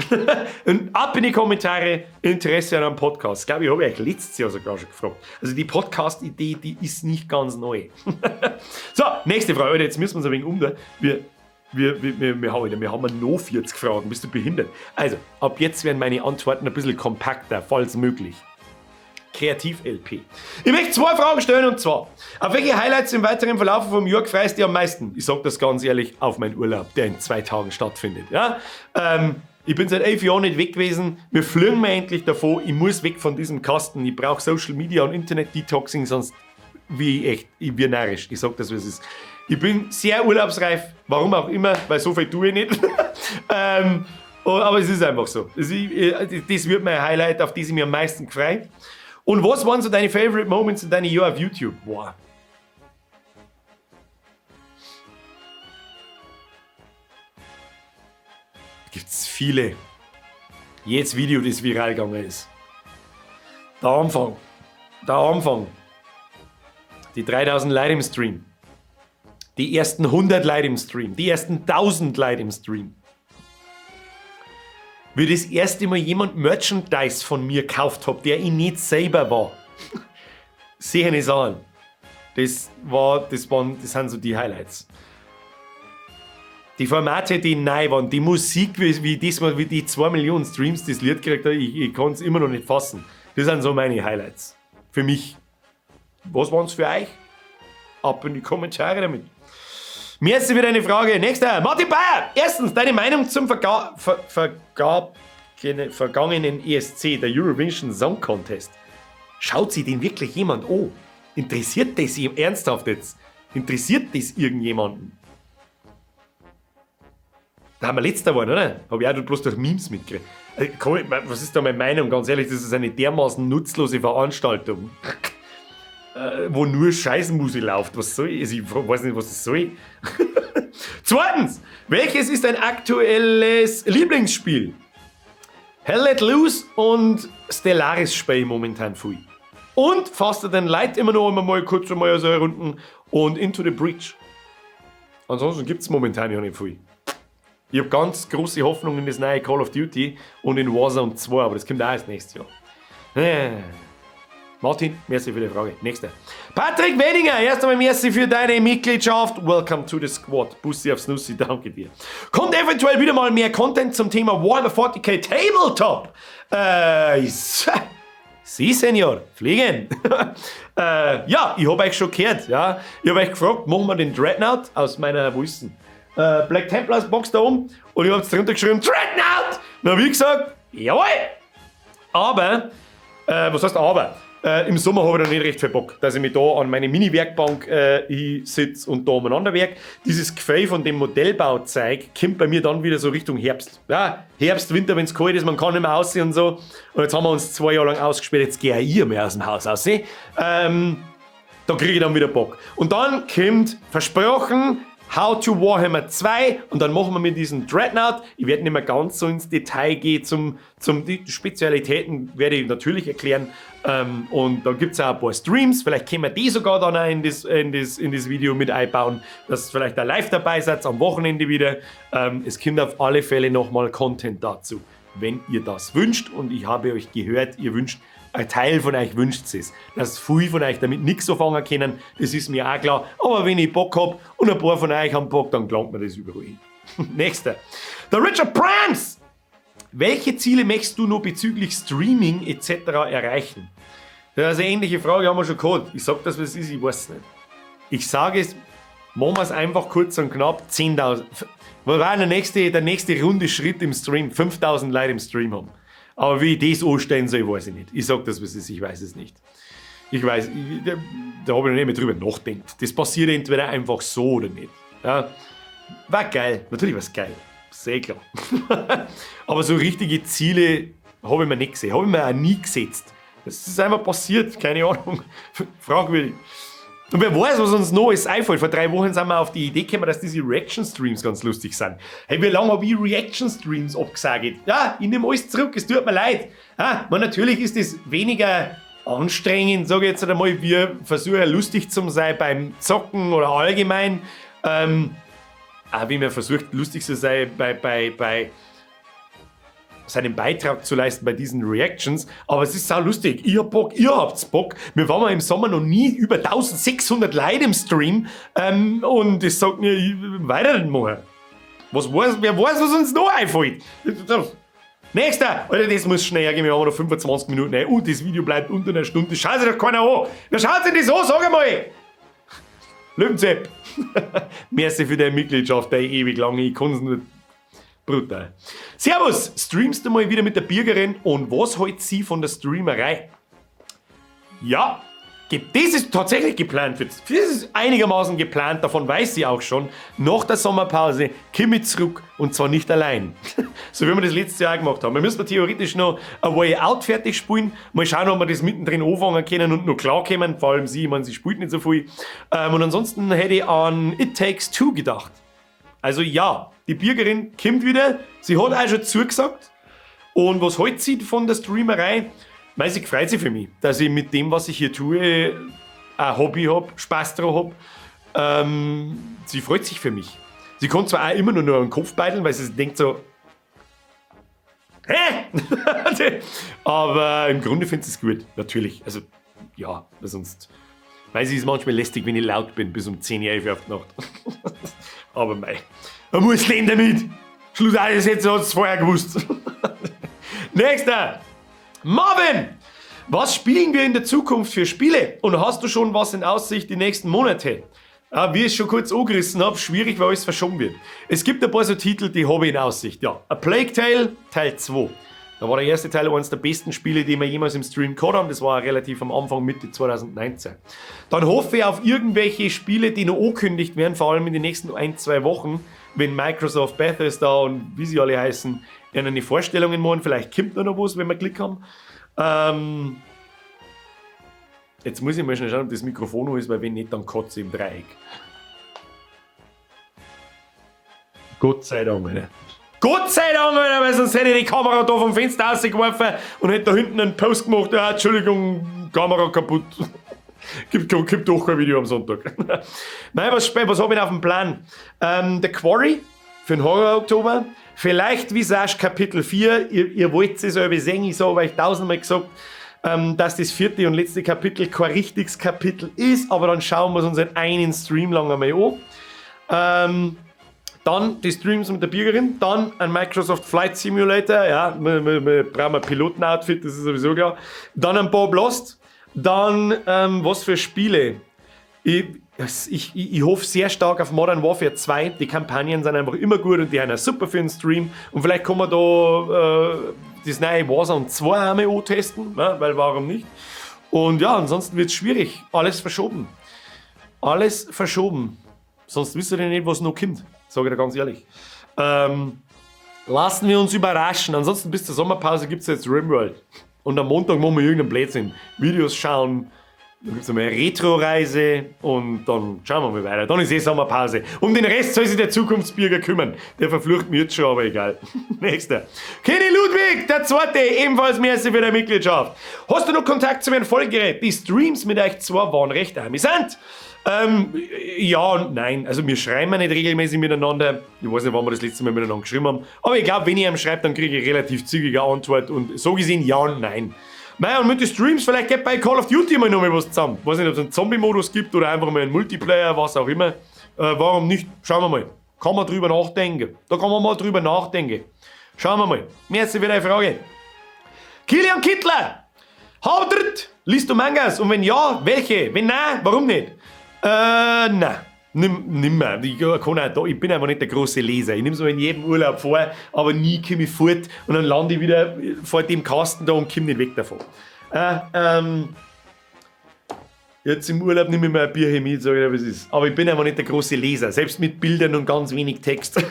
Und ab in die Kommentare, Interesse an einem Podcast. Ich glaube, ich habe euch letztes Jahr sogar schon gefragt. Also die Podcast-Idee, die ist nicht ganz neu. So, nächste Frage. Alter, jetzt müssen wir uns ein wenig um. Wir haben noch 40 Fragen. Bist du behindert? Also, ab jetzt werden meine Antworten ein bisschen kompakter, falls möglich. Kreativ-LP. Ich möchte zwei Fragen stellen, und zwar: Auf welche Highlights im weiteren Verlauf vom Jahr freust du dich am meisten? Ich sag das ganz ehrlich, auf meinen Urlaub, der in 2 Tagen stattfindet. Ja? Ich bin seit 11 Jahren nicht weg gewesen. Wir fliegen mir endlich davon. Ich muss weg von diesem Kasten. Ich brauche Social Media und Internet-Detoxing, sonst wie echt, ich bin narrisch. Ich sag das, wie es ist. Ich bin sehr urlaubsreif, warum auch immer, weil so viel tue ich nicht. Oh, aber es ist einfach so. Das wird mein Highlight, auf das ich mich am meisten freue. Und was waren so deine Favorite Moments in deinen Jahren auf YouTube? Boah. Gibt's viele. Jedes Video, das viral gegangen ist. Der Anfang. Der Anfang. Die 3000 Leute im Stream. Die ersten 100 Leute im Stream. Die ersten 1000 Leute im Stream. Wie das erste Mal jemand Merchandise von mir gekauft hat, der ich nicht selber war. Sehe nicht an. Das sind so die Highlights. Die Formate, die neu waren, die Musik, wie diesmal, wie die 2 Millionen Streams das Lied gekriegt hat, ich kann es immer noch nicht fassen. Das sind so meine Highlights. Für mich. Was waren's für euch? Ab in die Kommentare damit. Mir ist wieder eine Frage. Nächster, Martin Bayer. Erstens, deine Meinung zum vergangenen ESC, der Eurovision Song Contest. Schaut sich den wirklich jemand an? Interessiert das ihm ernsthaft jetzt? Interessiert das irgendjemanden? Da haben wir letzter geworden, oder? Hab ich auch bloß durch Memes mitgekriegt. Was ist da meine Meinung? Ganz ehrlich, das ist eine dermaßen nutzlose Veranstaltung, wo nur Scheißmusik läuft. Was soll ich? Also ich weiß nicht, was das soll. Zweitens, welches ist dein aktuelles Lieblingsspiel? Hell Let Loose und Stellaris spiele ich momentan viel. Und Faster Than Light immer noch einmal kurz einmal so Runden und Into the Breach. Ansonsten gibt's momentan ja nicht viel. Ich hab ganz große Hoffnung in das neue Call of Duty und in Warzone 2, aber das kommt auch erst nächstes Jahr. Martin, merci für die Frage. Nächster. Patrick Wenninger, erst einmal merci für deine Mitgliedschaft. Welcome to the squad. Bussi aufs Nussi, danke dir. Kommt eventuell wieder mal mehr Content zum Thema Warhammer 40k Tabletop? Sí, Señor, fliegen. Ja, ich hab euch schon gehört. Ja. Ich hab euch gefragt, machen wir den Dreadnought aus meiner, wo ist denn? Black Templars Box da oben. Und ich hab's drunter geschrieben, Dreadnought! Na, wie gesagt, jawohl! Aber, was heißt aber? Im Sommer habe ich noch nicht recht viel Bock, dass ich mich da an meine Mini-Werkbank sitze und da umeinander werk. Dieses Gefühl von dem Modellbauzeug kommt bei mir dann wieder so Richtung Herbst. Ja, Herbst, Winter, wenn's kalt ist, man kann nicht mehr aussehen und so. Und jetzt haben wir uns 2 Jahre lang ausgesperrt, jetzt gehe ich mehr aus dem Haus raus. Da kriege ich dann wieder Bock. Und dann kommt, versprochen, How to Warhammer 2 und dann machen wir mit diesem Dreadnought. Ich werde nicht mehr ganz so ins Detail gehen, die Spezialitäten werde ich natürlich erklären. Und da gibt's auch ein paar Streams, vielleicht können wir die sogar dann auch in das Video mit einbauen, dass vielleicht auch live dabei seid, am Wochenende wieder. Es kommt auf alle Fälle nochmal Content dazu, wenn ihr das wünscht. Und ich habe euch gehört, ihr wünscht, ein Teil von euch wünscht es, dass viele von euch damit nichts anfangen können, das ist mir auch klar. Aber wenn ich Bock hab und ein paar von euch haben Bock, dann gelangt mir das überall hin. Nächster. Der Richard Prams. Welche Ziele möchtest du noch bezüglich Streaming et cetera erreichen? Das ist eine ähnliche Frage, haben wir schon gehabt. Ich sag das, was es ist, ich weiß es nicht. Ich sage es, machen wir es einfach kurz und knapp, 10.000. Was war der nächste runde Schritt im Stream? 5.000 Leute im Stream haben. Aber wie ich das anstellen soll, weiß ich nicht. Ich sag das, was es ist, ich weiß es nicht. Ich weiß, ich, da, da hab ich noch nicht mehr drüber nachgedacht. Das passiert entweder einfach so oder nicht. Ja, war geil, natürlich war's geil. Sehr klar. Aber so richtige Ziele hab ich mir nicht gesehen. Hab ich mir auch nie gesetzt. Das ist einfach passiert, keine Ahnung. Fragwürdig. Und wer weiß, was uns noch alles einfällt. Vor 3 Wochen sind wir auf die Idee gekommen, dass diese Reaction-Streams ganz lustig sind. Hey, wie lange hab ich Reaction-Streams abgesagt? Ja, ich nehme alles zurück, es tut mir leid. Ja, man, natürlich ist es weniger anstrengend, sag ich jetzt einmal, wir versuchen lustig zu sein beim Zocken oder allgemein. Auch wie man versucht, lustig zu sein bei seinen Beitrag zu leisten bei diesen Reactions, aber es ist sau lustig. Ich hab Bock, ihr habt's Bock. Wir waren im Sommer noch nie über 1600 Leute im Stream und das sagt mir, ich weiter nicht machen. Wer weiß, was uns noch einfällt. Nächster! Alter, das muss schneller gehen, wir haben noch 25 Minuten. Ey, und das Video bleibt unter einer Stunde. Schaut sich doch keiner an. Wer schaut sich das an, sag einmal! Löwenzepp! Merci für deine Mitgliedschaft, deine ewig lange. Ich kann's nur. Brutal. Servus! Streamst du mal wieder mit der Birgerin und was hält sie von der Streamerei? Ja, Das ist tatsächlich geplant. Das ist einigermaßen geplant, davon weiß sie auch schon. Nach der Sommerpause komme ich zurück und zwar nicht allein. So wie wir das letztes Jahr gemacht haben. Wir müssen theoretisch noch A Way Out fertig spielen. Mal schauen, ob wir das mittendrin anfangen können und noch klarkommen. Vor allem sie, ich meine, sie spielt nicht so viel. Und ansonsten hätte ich an It Takes Two gedacht. Also ja, die Birgerin kommt wieder. Sie hat auch schon zugesagt. Und was hält sie von der Streamerei? Mei, sie freut sich für mich, dass ich mit dem, was ich hier tue, ein Hobby hab, Spaß dran hab. Sie freut sich für mich. Sie kann zwar auch immer nur den Kopf beiteln, weil sie denkt so, hä? Aber im Grunde findet sie es gut, natürlich. Also, ja, weil sonst. Weil sie ist manchmal lästig, wenn ich laut bin, bis um 10 Uhr auf die Nacht. Aber mei, man muss leben damit. Schlussendlich hätte sie es vorher gewusst. Nächster! Marvin! Was spielen wir in der Zukunft für Spiele? Und hast du schon was in Aussicht die nächsten Monate? Ah, wie ich es schon kurz angerissen habe, schwierig, weil alles verschoben wird. Es gibt ein paar so Titel, die habe ich in Aussicht. Ja, A Plague Tale Teil 2. Da war der erste Teil eines der besten Spiele, die wir jemals im Stream gehabt haben. Das war relativ am Anfang, Mitte 2019. Dann hoffe ich auf irgendwelche Spiele, die noch angekündigt werden, vor allem in den nächsten ein, zwei Wochen, wenn Microsoft, Bethesda und wie sie alle heißen, eine Vorstellungen machen. Vielleicht kommt noch was, wenn wir Glück haben. Jetzt muss ich mal schnell schauen, ob das Mikrofon noch ist, weil wenn nicht, dann kotze ich im Dreieck. Gott sei Dank, Alter. Gott sei Dank, Alter, weil sonst hätte ich die Kamera da vom Fenster rausgeworfen und hätte da hinten einen Post gemacht. Ja, Entschuldigung, Kamera kaputt. Gibt doch kein Video am Sonntag. Nein, was habe ich auf dem Plan? The Quarry für den Horror-Oktober. Vielleicht Visage Kapitel 4. Ihr wollt es selber sehen. Ich habe euch tausendmal gesagt, dass das vierte und letzte Kapitel kein richtiges Kapitel ist. Aber dann schauen wir es uns in einen Stream lang einmal an. Dann die Streams mit der Birgerin, dann ein Microsoft Flight Simulator, ja, wir brauchen ein Piloten-Outfit, das ist sowieso klar. Dann ein Bob Lost, dann was für Spiele. Ich hoffe sehr stark auf Modern Warfare 2. Die Kampagnen sind einfach immer gut und die sind auch super für den Stream. Und vielleicht kann man da das neue Warzone 2 einmal antesten, ne? Weil warum nicht? Und ja, ansonsten wird es schwierig. Alles verschoben. Alles verschoben. Sonst wisst ihr nicht, was noch kommt. Sage ich dir ganz ehrlich. Lassen wir uns überraschen. Ansonsten bis zur Sommerpause gibt es jetzt RimWorld. Und am Montag machen wir irgendeinen Blödsinn. Videos schauen. Dann gibt es einmal eine Retro-Reise und dann schauen wir mal weiter. Dann ist eh Sommerpause. Um den Rest soll sich der Zukunftsbürger kümmern. Der verflucht mir jetzt schon, aber egal. Nächster. Kenny Ludwig, der Zweite, ebenfalls merci für deine Mitgliedschaft. Hast du noch Kontakt zu meinem Folgegerät? Die Streams mit euch zwei waren recht amüsant. Ja und nein. Also wir schreiben ja nicht regelmäßig miteinander. Ich weiß nicht, wann wir das letzte Mal miteinander geschrieben haben. Aber ich glaube, wenn ich ihm schreibe, dann kriege ich relativ zügige Antwort. Und so gesehen ja und nein. Naja, und mit den Streams, vielleicht geht bei Call of Duty mal noch mal was zusammen. Weiß nicht, ob es einen Zombie-Modus gibt oder einfach mal einen Multiplayer, was auch immer. Warum nicht? Schauen wir mal. Kann man drüber nachdenken. Da kann man mal drüber nachdenken. Schauen wir mal. Merci für deine Frage. Kilian Kittler! Haudert! Liest du Mangas? Und wenn ja, welche? Wenn nein, warum nicht? Nein. Nimmer. Ich kann auch da, ich bin einfach nicht der große Leser. Ich nehme es mir in jedem Urlaub vor, aber nie komme ich fort und dann lande ich wieder vor dem Kasten da und komme nicht weg davon. Jetzt im Urlaub nehme ich mir ein Bier mit, sage ich dir, was ist. Aber ich bin einfach nicht der große Leser, selbst mit Bildern und ganz wenig Text.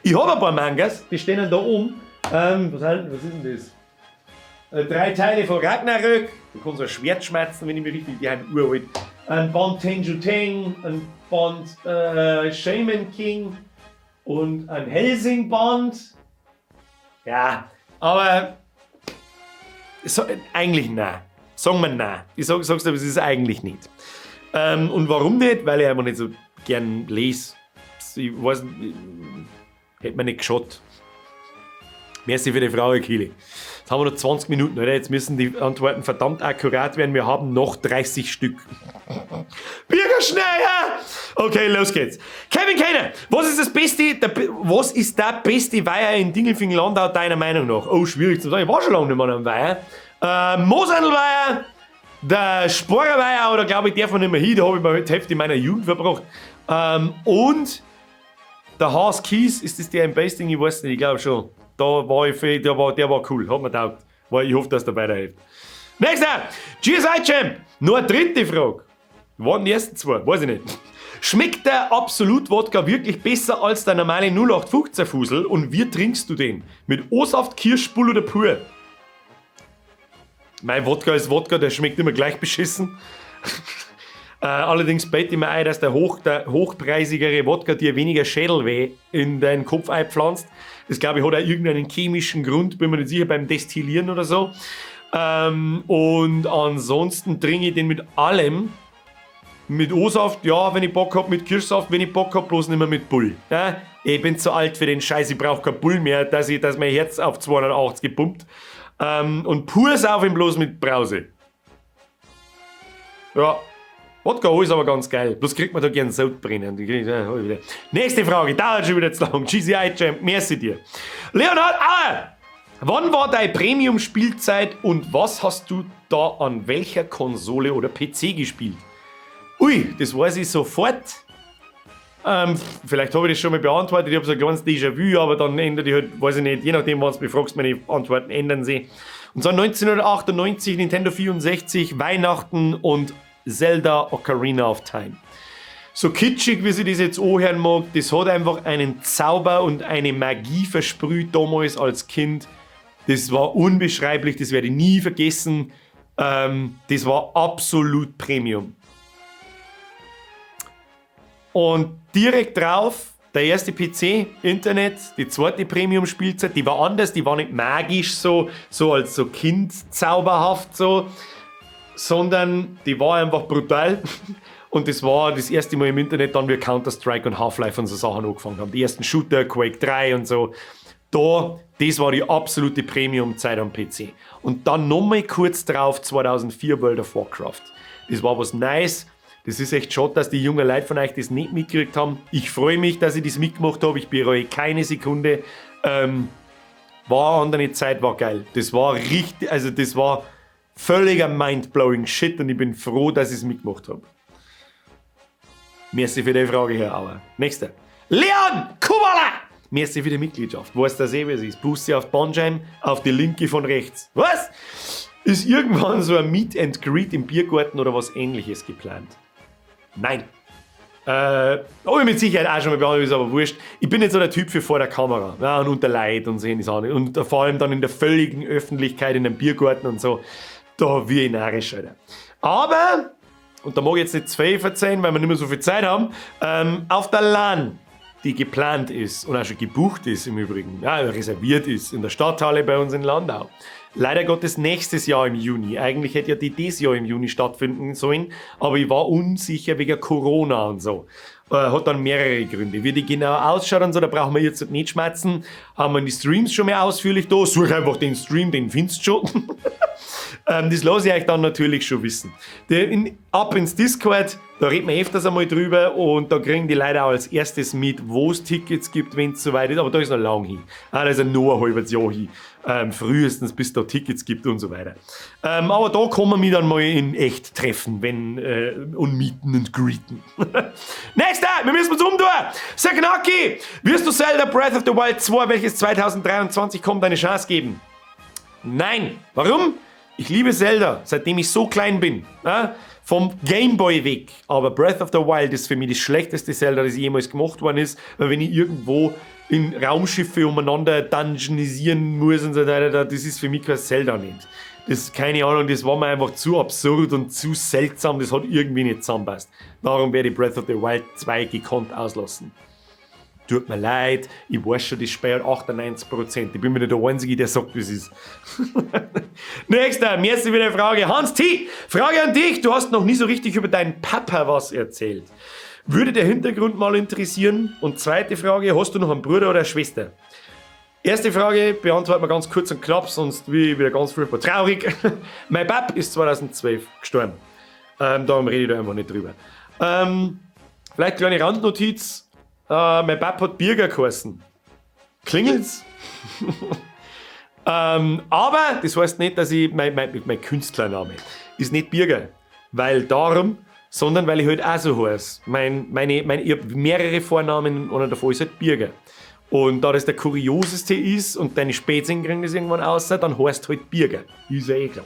Ich habe ein paar Mangas, die stehen da oben. Was ist denn das? 3 Teile von Ragnarök. Da kann so ein Schwert schmerzen, wenn ich mich richtig, die sind uralt. Ein Band Tenchu Teng, ein Band Shaman King und ein Hellsing Band. Ja, aber so, eigentlich nein. Sagen wir nein. Ich sag's dir, es ist eigentlich nicht. Und warum nicht? Weil ich einfach nicht so gern lese. Ich weiß nicht, hätte mir nicht geschaut. Merci für die Frage, Kili. Jetzt haben wir noch 20 Minuten, oder? Jetzt müssen die Antworten verdammt akkurat werden. Wir haben noch 30 Stück. Birger Schneier! Okay, los geht's. Kevin Keiner, was ist das beste, was ist der beste Weiher in Dingelfing-Landau deiner Meinung nach? Oh, schwierig zu sagen. Ich war schon lange nicht mehr am Weiher. Mosandelweiher, der Sporerweiher, oder glaube ich, der von nicht mehr hin, da habe ich mal die Hälfte meiner Jugend verbracht. Und der Haas Kies, ist das der im Basting? Ich weiß nicht, ich glaube schon. Da war ich, der war cool, hat mir taugt. Ich hoffe, dass der weiterhilft. Nächster! GSI Champ! Nur eine dritte Frage. Waren die ersten zwei? Weiß ich nicht. Schmeckt der Absolut Wodka wirklich besser als der normale 0815 Fusel und wie trinkst du den? Mit O-Saft, Kirschbull oder pur? Mein Wodka ist Wodka, der schmeckt immer gleich beschissen. Allerdings bete ich mir ein, dass der hochpreisigere Wodka dir weniger Schädelweh in deinen Kopf einpflanzt. Das, glaube ich, hat auch irgendeinen chemischen Grund, bin mir nicht sicher, beim Destillieren oder so. Und ansonsten trinke ich den mit allem. Mit O-Saft, ja, wenn ich Bock hab, mit Kirschsaft, wenn ich Bock hab, bloß nicht mehr mit Bull. Ja? Ich bin zu alt für den Scheiß, ich brauch kein Bull mehr, dass mein Herz auf 280 pumpt. Und pur sauf ich bloß mit Brause. Ja, Wodka ist aber ganz geil. Bloß kriegt man da gern Sodbrennen. Nächste Frage, dauert schon wieder zu lang. GCI Champ, merci dir. Leonhard Auer, wann war deine Premium-Spielzeit und was hast du da an welcher Konsole oder PC gespielt? Ui, das weiß ich sofort. Vielleicht habe ich das schon mal beantwortet, ich habe so ein kleines Déjà-vu, aber dann ändert ich halt, weiß ich nicht, je nachdem, was du mich fragst, meine Antworten ändern sich. Und zwar 1998, Nintendo 64, Weihnachten und Zelda Ocarina of Time. So kitschig, wie sich das jetzt anhören mag, das hat einfach einen Zauber und eine Magie versprüht damals als Kind. Das war unbeschreiblich, das werde ich nie vergessen. Das war absolut Premium. Und direkt drauf, der erste PC, Internet, die zweite Premium-Spielzeit, die war anders, die war nicht magisch so, so als so Kind zauberhaft so, sondern die war einfach brutal. Und das war das erste Mal im Internet dann, wir Counter-Strike und Half-Life und so Sachen angefangen haben. Die ersten Shooter, Quake 3 und so. Das war die absolute Premium-Zeit am PC. Und dann nochmal kurz drauf, 2004 World of Warcraft. Das war was Nice. Das ist echt schade, dass die jungen Leute von euch das nicht mitgekriegt haben. Ich freue mich, dass ich das mitgemacht habe. Ich bereue keine Sekunde. War eine andere Zeit, war geil. Das war richtig, also das war völliger mindblowing Shit und ich bin froh, dass ich es mitgemacht habe. Merci für die Frage, Herr Auer. Nächster. Leon Kubala! Merci für die Mitgliedschaft. Weißt du eh, wie es ist? Busse auf die Bandscheiben, auf die linke von rechts. Was? Ist irgendwann so ein Meet and Greet im Biergarten oder was Ähnliches geplant? Nein. Habe ich mit Sicherheit auch schon mal behandelt, ist aber wurscht. Ich bin nicht so der Typ für vor der Kamera, ja, und unter Leid und so Sachen. Und vor allem dann in der völligen Öffentlichkeit in einem Biergarten und so. Da wie ich narrisch, Alter. Aber, und da mag ich jetzt nicht zu viel verzeihen, weil wir nicht mehr so viel Zeit haben, auf der LAN, die geplant ist und auch schon gebucht ist im Übrigen, ja, reserviert ist in der Stadthalle bei uns in Landau. Leider Gottes nächstes Jahr im Juni. Eigentlich hätte ja die dieses Jahr im Juni stattfinden sollen, aber ich war unsicher wegen Corona und so. Hat dann mehrere Gründe. Wie die genau ausschaut und so, da brauchen wir jetzt nicht schmatzen. Haben wir in die Streams schon mehr ausführlich da. Such einfach den Stream, den findest du schon. Das lasse ich euch dann natürlich schon wissen. Ab ins Discord, da reden wir öfters einmal drüber und da kriegen die Leute auch als Erstes mit, wo es Tickets gibt, wenn es soweit ist. Aber da ist noch lang hin. Ah, da ist ja nur ein halbes Jahr hin. Frühestens bis da Tickets gibt und so weiter. Aber da kann man mich dann mal in echt treffen, wenn, und meeten und greeten. Nächster, wir müssen uns umtun. Sagnaki, wirst du Zelda Breath of the Wild 2, welches 2023 kommt, eine Chance geben? Nein. Warum? Ich liebe Zelda, seitdem ich so klein bin. Ja? Vom Gameboy weg. Aber Breath of the Wild ist für mich das schlechteste Zelda, das jemals gemacht worden ist. Weil wenn ich irgendwo in Raumschiffe umeinander dungeonisieren muss und so weiter, das ist für mich kein Zelda nicht. Das ist keine Ahnung, das war mir einfach zu absurd und zu seltsam, das hat irgendwie nicht zusammenpasst. Darum werde ich Breath of the Wild 2 gekonnt auslassen. Tut mir leid, ich weiß schon, das Spiel hat 98%. Ich bin mir nicht der Einzige, der sagt, wie es ist. Nächster, merci für die Frage. Hans T., Frage an dich. Du hast noch nie so richtig über deinen Papa was erzählt. Würde der Hintergrund mal interessieren? Und zweite Frage, hast du noch einen Bruder oder eine Schwester? Erste Frage beantworten wir ganz kurz und knapp, sonst bin ich wieder ganz furchtbar traurig. Mein Pap ist 2012 gestorben. Darum rede ich da einfach nicht drüber. Vielleicht kleine Randnotiz. Mein Pap hat Birger geheißen. Klingelt's? Aber das heißt nicht, dass ich, mein Künstlername ist nicht Birger. Weil darum, sondern weil ich halt auch so heiße. Ich hab mehrere Vornamen und einer davon ist halt Birger. Und da das der kurioseste ist und deine Spätzchen kriegen das irgendwann aus, dann heißt halt Birger. Ist ja eh klar.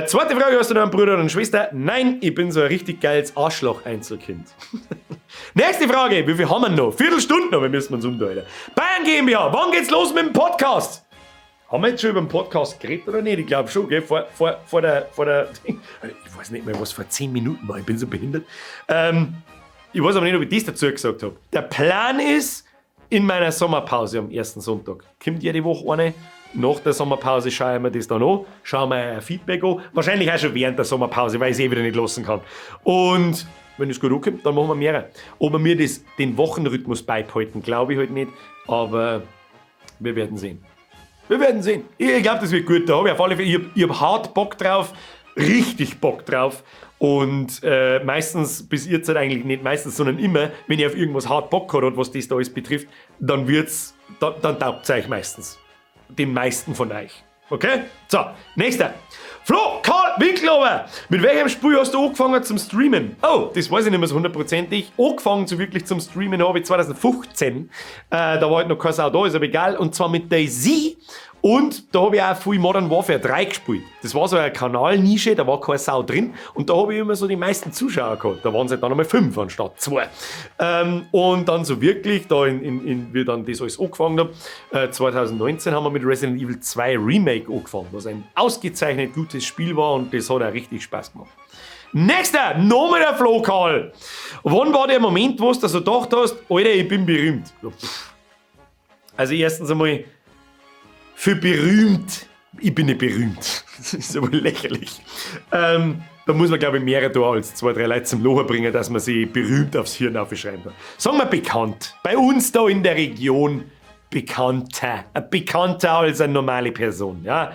Zweite Frage, hast du noch einen Bruder oder eine Schwester? Nein, ich bin so ein richtig geiles Arschloch-Einzelkind. Nächste Frage, wie viel haben wir noch? Viertelstunde noch, wir müssen uns umdeuten. Bayern GmbH, wann geht's los mit dem Podcast? Haben wir jetzt schon über den Podcast geredet oder nicht? Ich glaube schon, gell? Vor der Ich weiß nicht mehr, was vor 10 Minuten war. Ich bin so behindert. Ich weiß aber nicht, ob ich das dazu gesagt habe. Der Plan ist, in meiner Sommerpause am ersten Sonntag kommt jede Woche eine. Nach der Sommerpause schauen wir das dann an, schauen wir ein Feedback an. Wahrscheinlich auch schon während der Sommerpause, weil ich es eh wieder nicht lassen kann. Und wenn es gut ankommt, dann machen wir mehrere. Ob wir den Wochenrhythmus beibehalten, glaube ich halt nicht. Aber wir werden sehen. Wir werden sehen. Ich glaube, das wird gut. Da habe ich auf alle Fälle, ich hab hart Bock drauf, richtig Bock drauf. Und meistens, bis ihr Zeit eigentlich nicht meistens, sondern immer, wenn ihr auf irgendwas hart Bock habt, was das da alles betrifft, dann taugt es euch meistens. Den meisten von euch. Okay? So, nächster. Flo, Karl Winklover. Mit welchem Spiel hast du angefangen zum Streamen? Oh, das weiß ich nicht mehr so hundertprozentig. Angefangen zu wirklich zum Streamen habe ich 2015. Da war halt noch kein Sau da, ist aber egal. Und zwar mit DayZ. Und da habe ich auch viel Modern Warfare 3 gespielt. Das war so eine Kanalnische, da war keine Sau drin. Und da habe ich immer so die meisten Zuschauer gehabt. Da waren es halt dann einmal fünf anstatt zwei. Und dann so wirklich, da in, wie dann das alles angefangen habe, 2019 haben wir mit Resident Evil 2 Remake angefangen, was ein ausgezeichnet gutes Spiel war, und das hat auch richtig Spaß gemacht. Nächster, nochmal der Flo Karl. Wann war der Moment, wo du so gedacht hast, Alter, ich bin berühmt? Also erstens einmal, für berühmt, ich bin nicht berühmt. Das ist aber lächerlich. Da muss man, glaube ich, mehrere da als zwei, drei Leute zum Lachen bringen, dass man sich berühmt aufs Hirn aufschreiben kann. Sagen wir bekannt. Bei uns da in der Region bekannter. Bekannter als eine normale Person. Ja?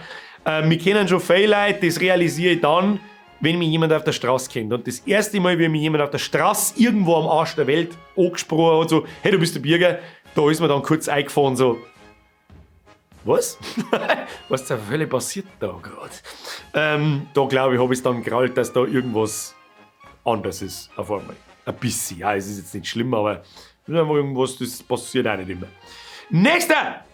Mich kennen schon viele Leute, das realisiere ich dann, wenn mich jemand auf der Straße kennt. Und das erste Mal, wie mich jemand auf der Straße irgendwo am Arsch der Welt angesprochen hat, so, hey, du bist der Birger, da ist mir dann kurz eingefahren, so, was? Was zur Hölle passiert da gerade? Da glaube ich, habe ich es dann gerallt, dass da irgendwas anders ist auf einmal. Ein bisschen, ja, es ist jetzt nicht schlimm, aber irgendwas, das passiert auch nicht immer. Nächster!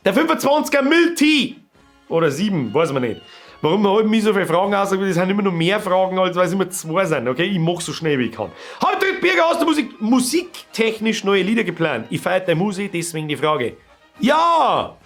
Der 25er Milti! Oder 7, weiß man nicht. Warum habe ich mich so viele Fragen aus? Das sind immer noch mehr Fragen, als weil es immer zwei sind. Okay, ich mache so schnell, wie ich kann. Hallo Birger, hast du musiktechnisch neue Lieder geplant? Ich feiere deine Musik, deswegen die Frage. Ja!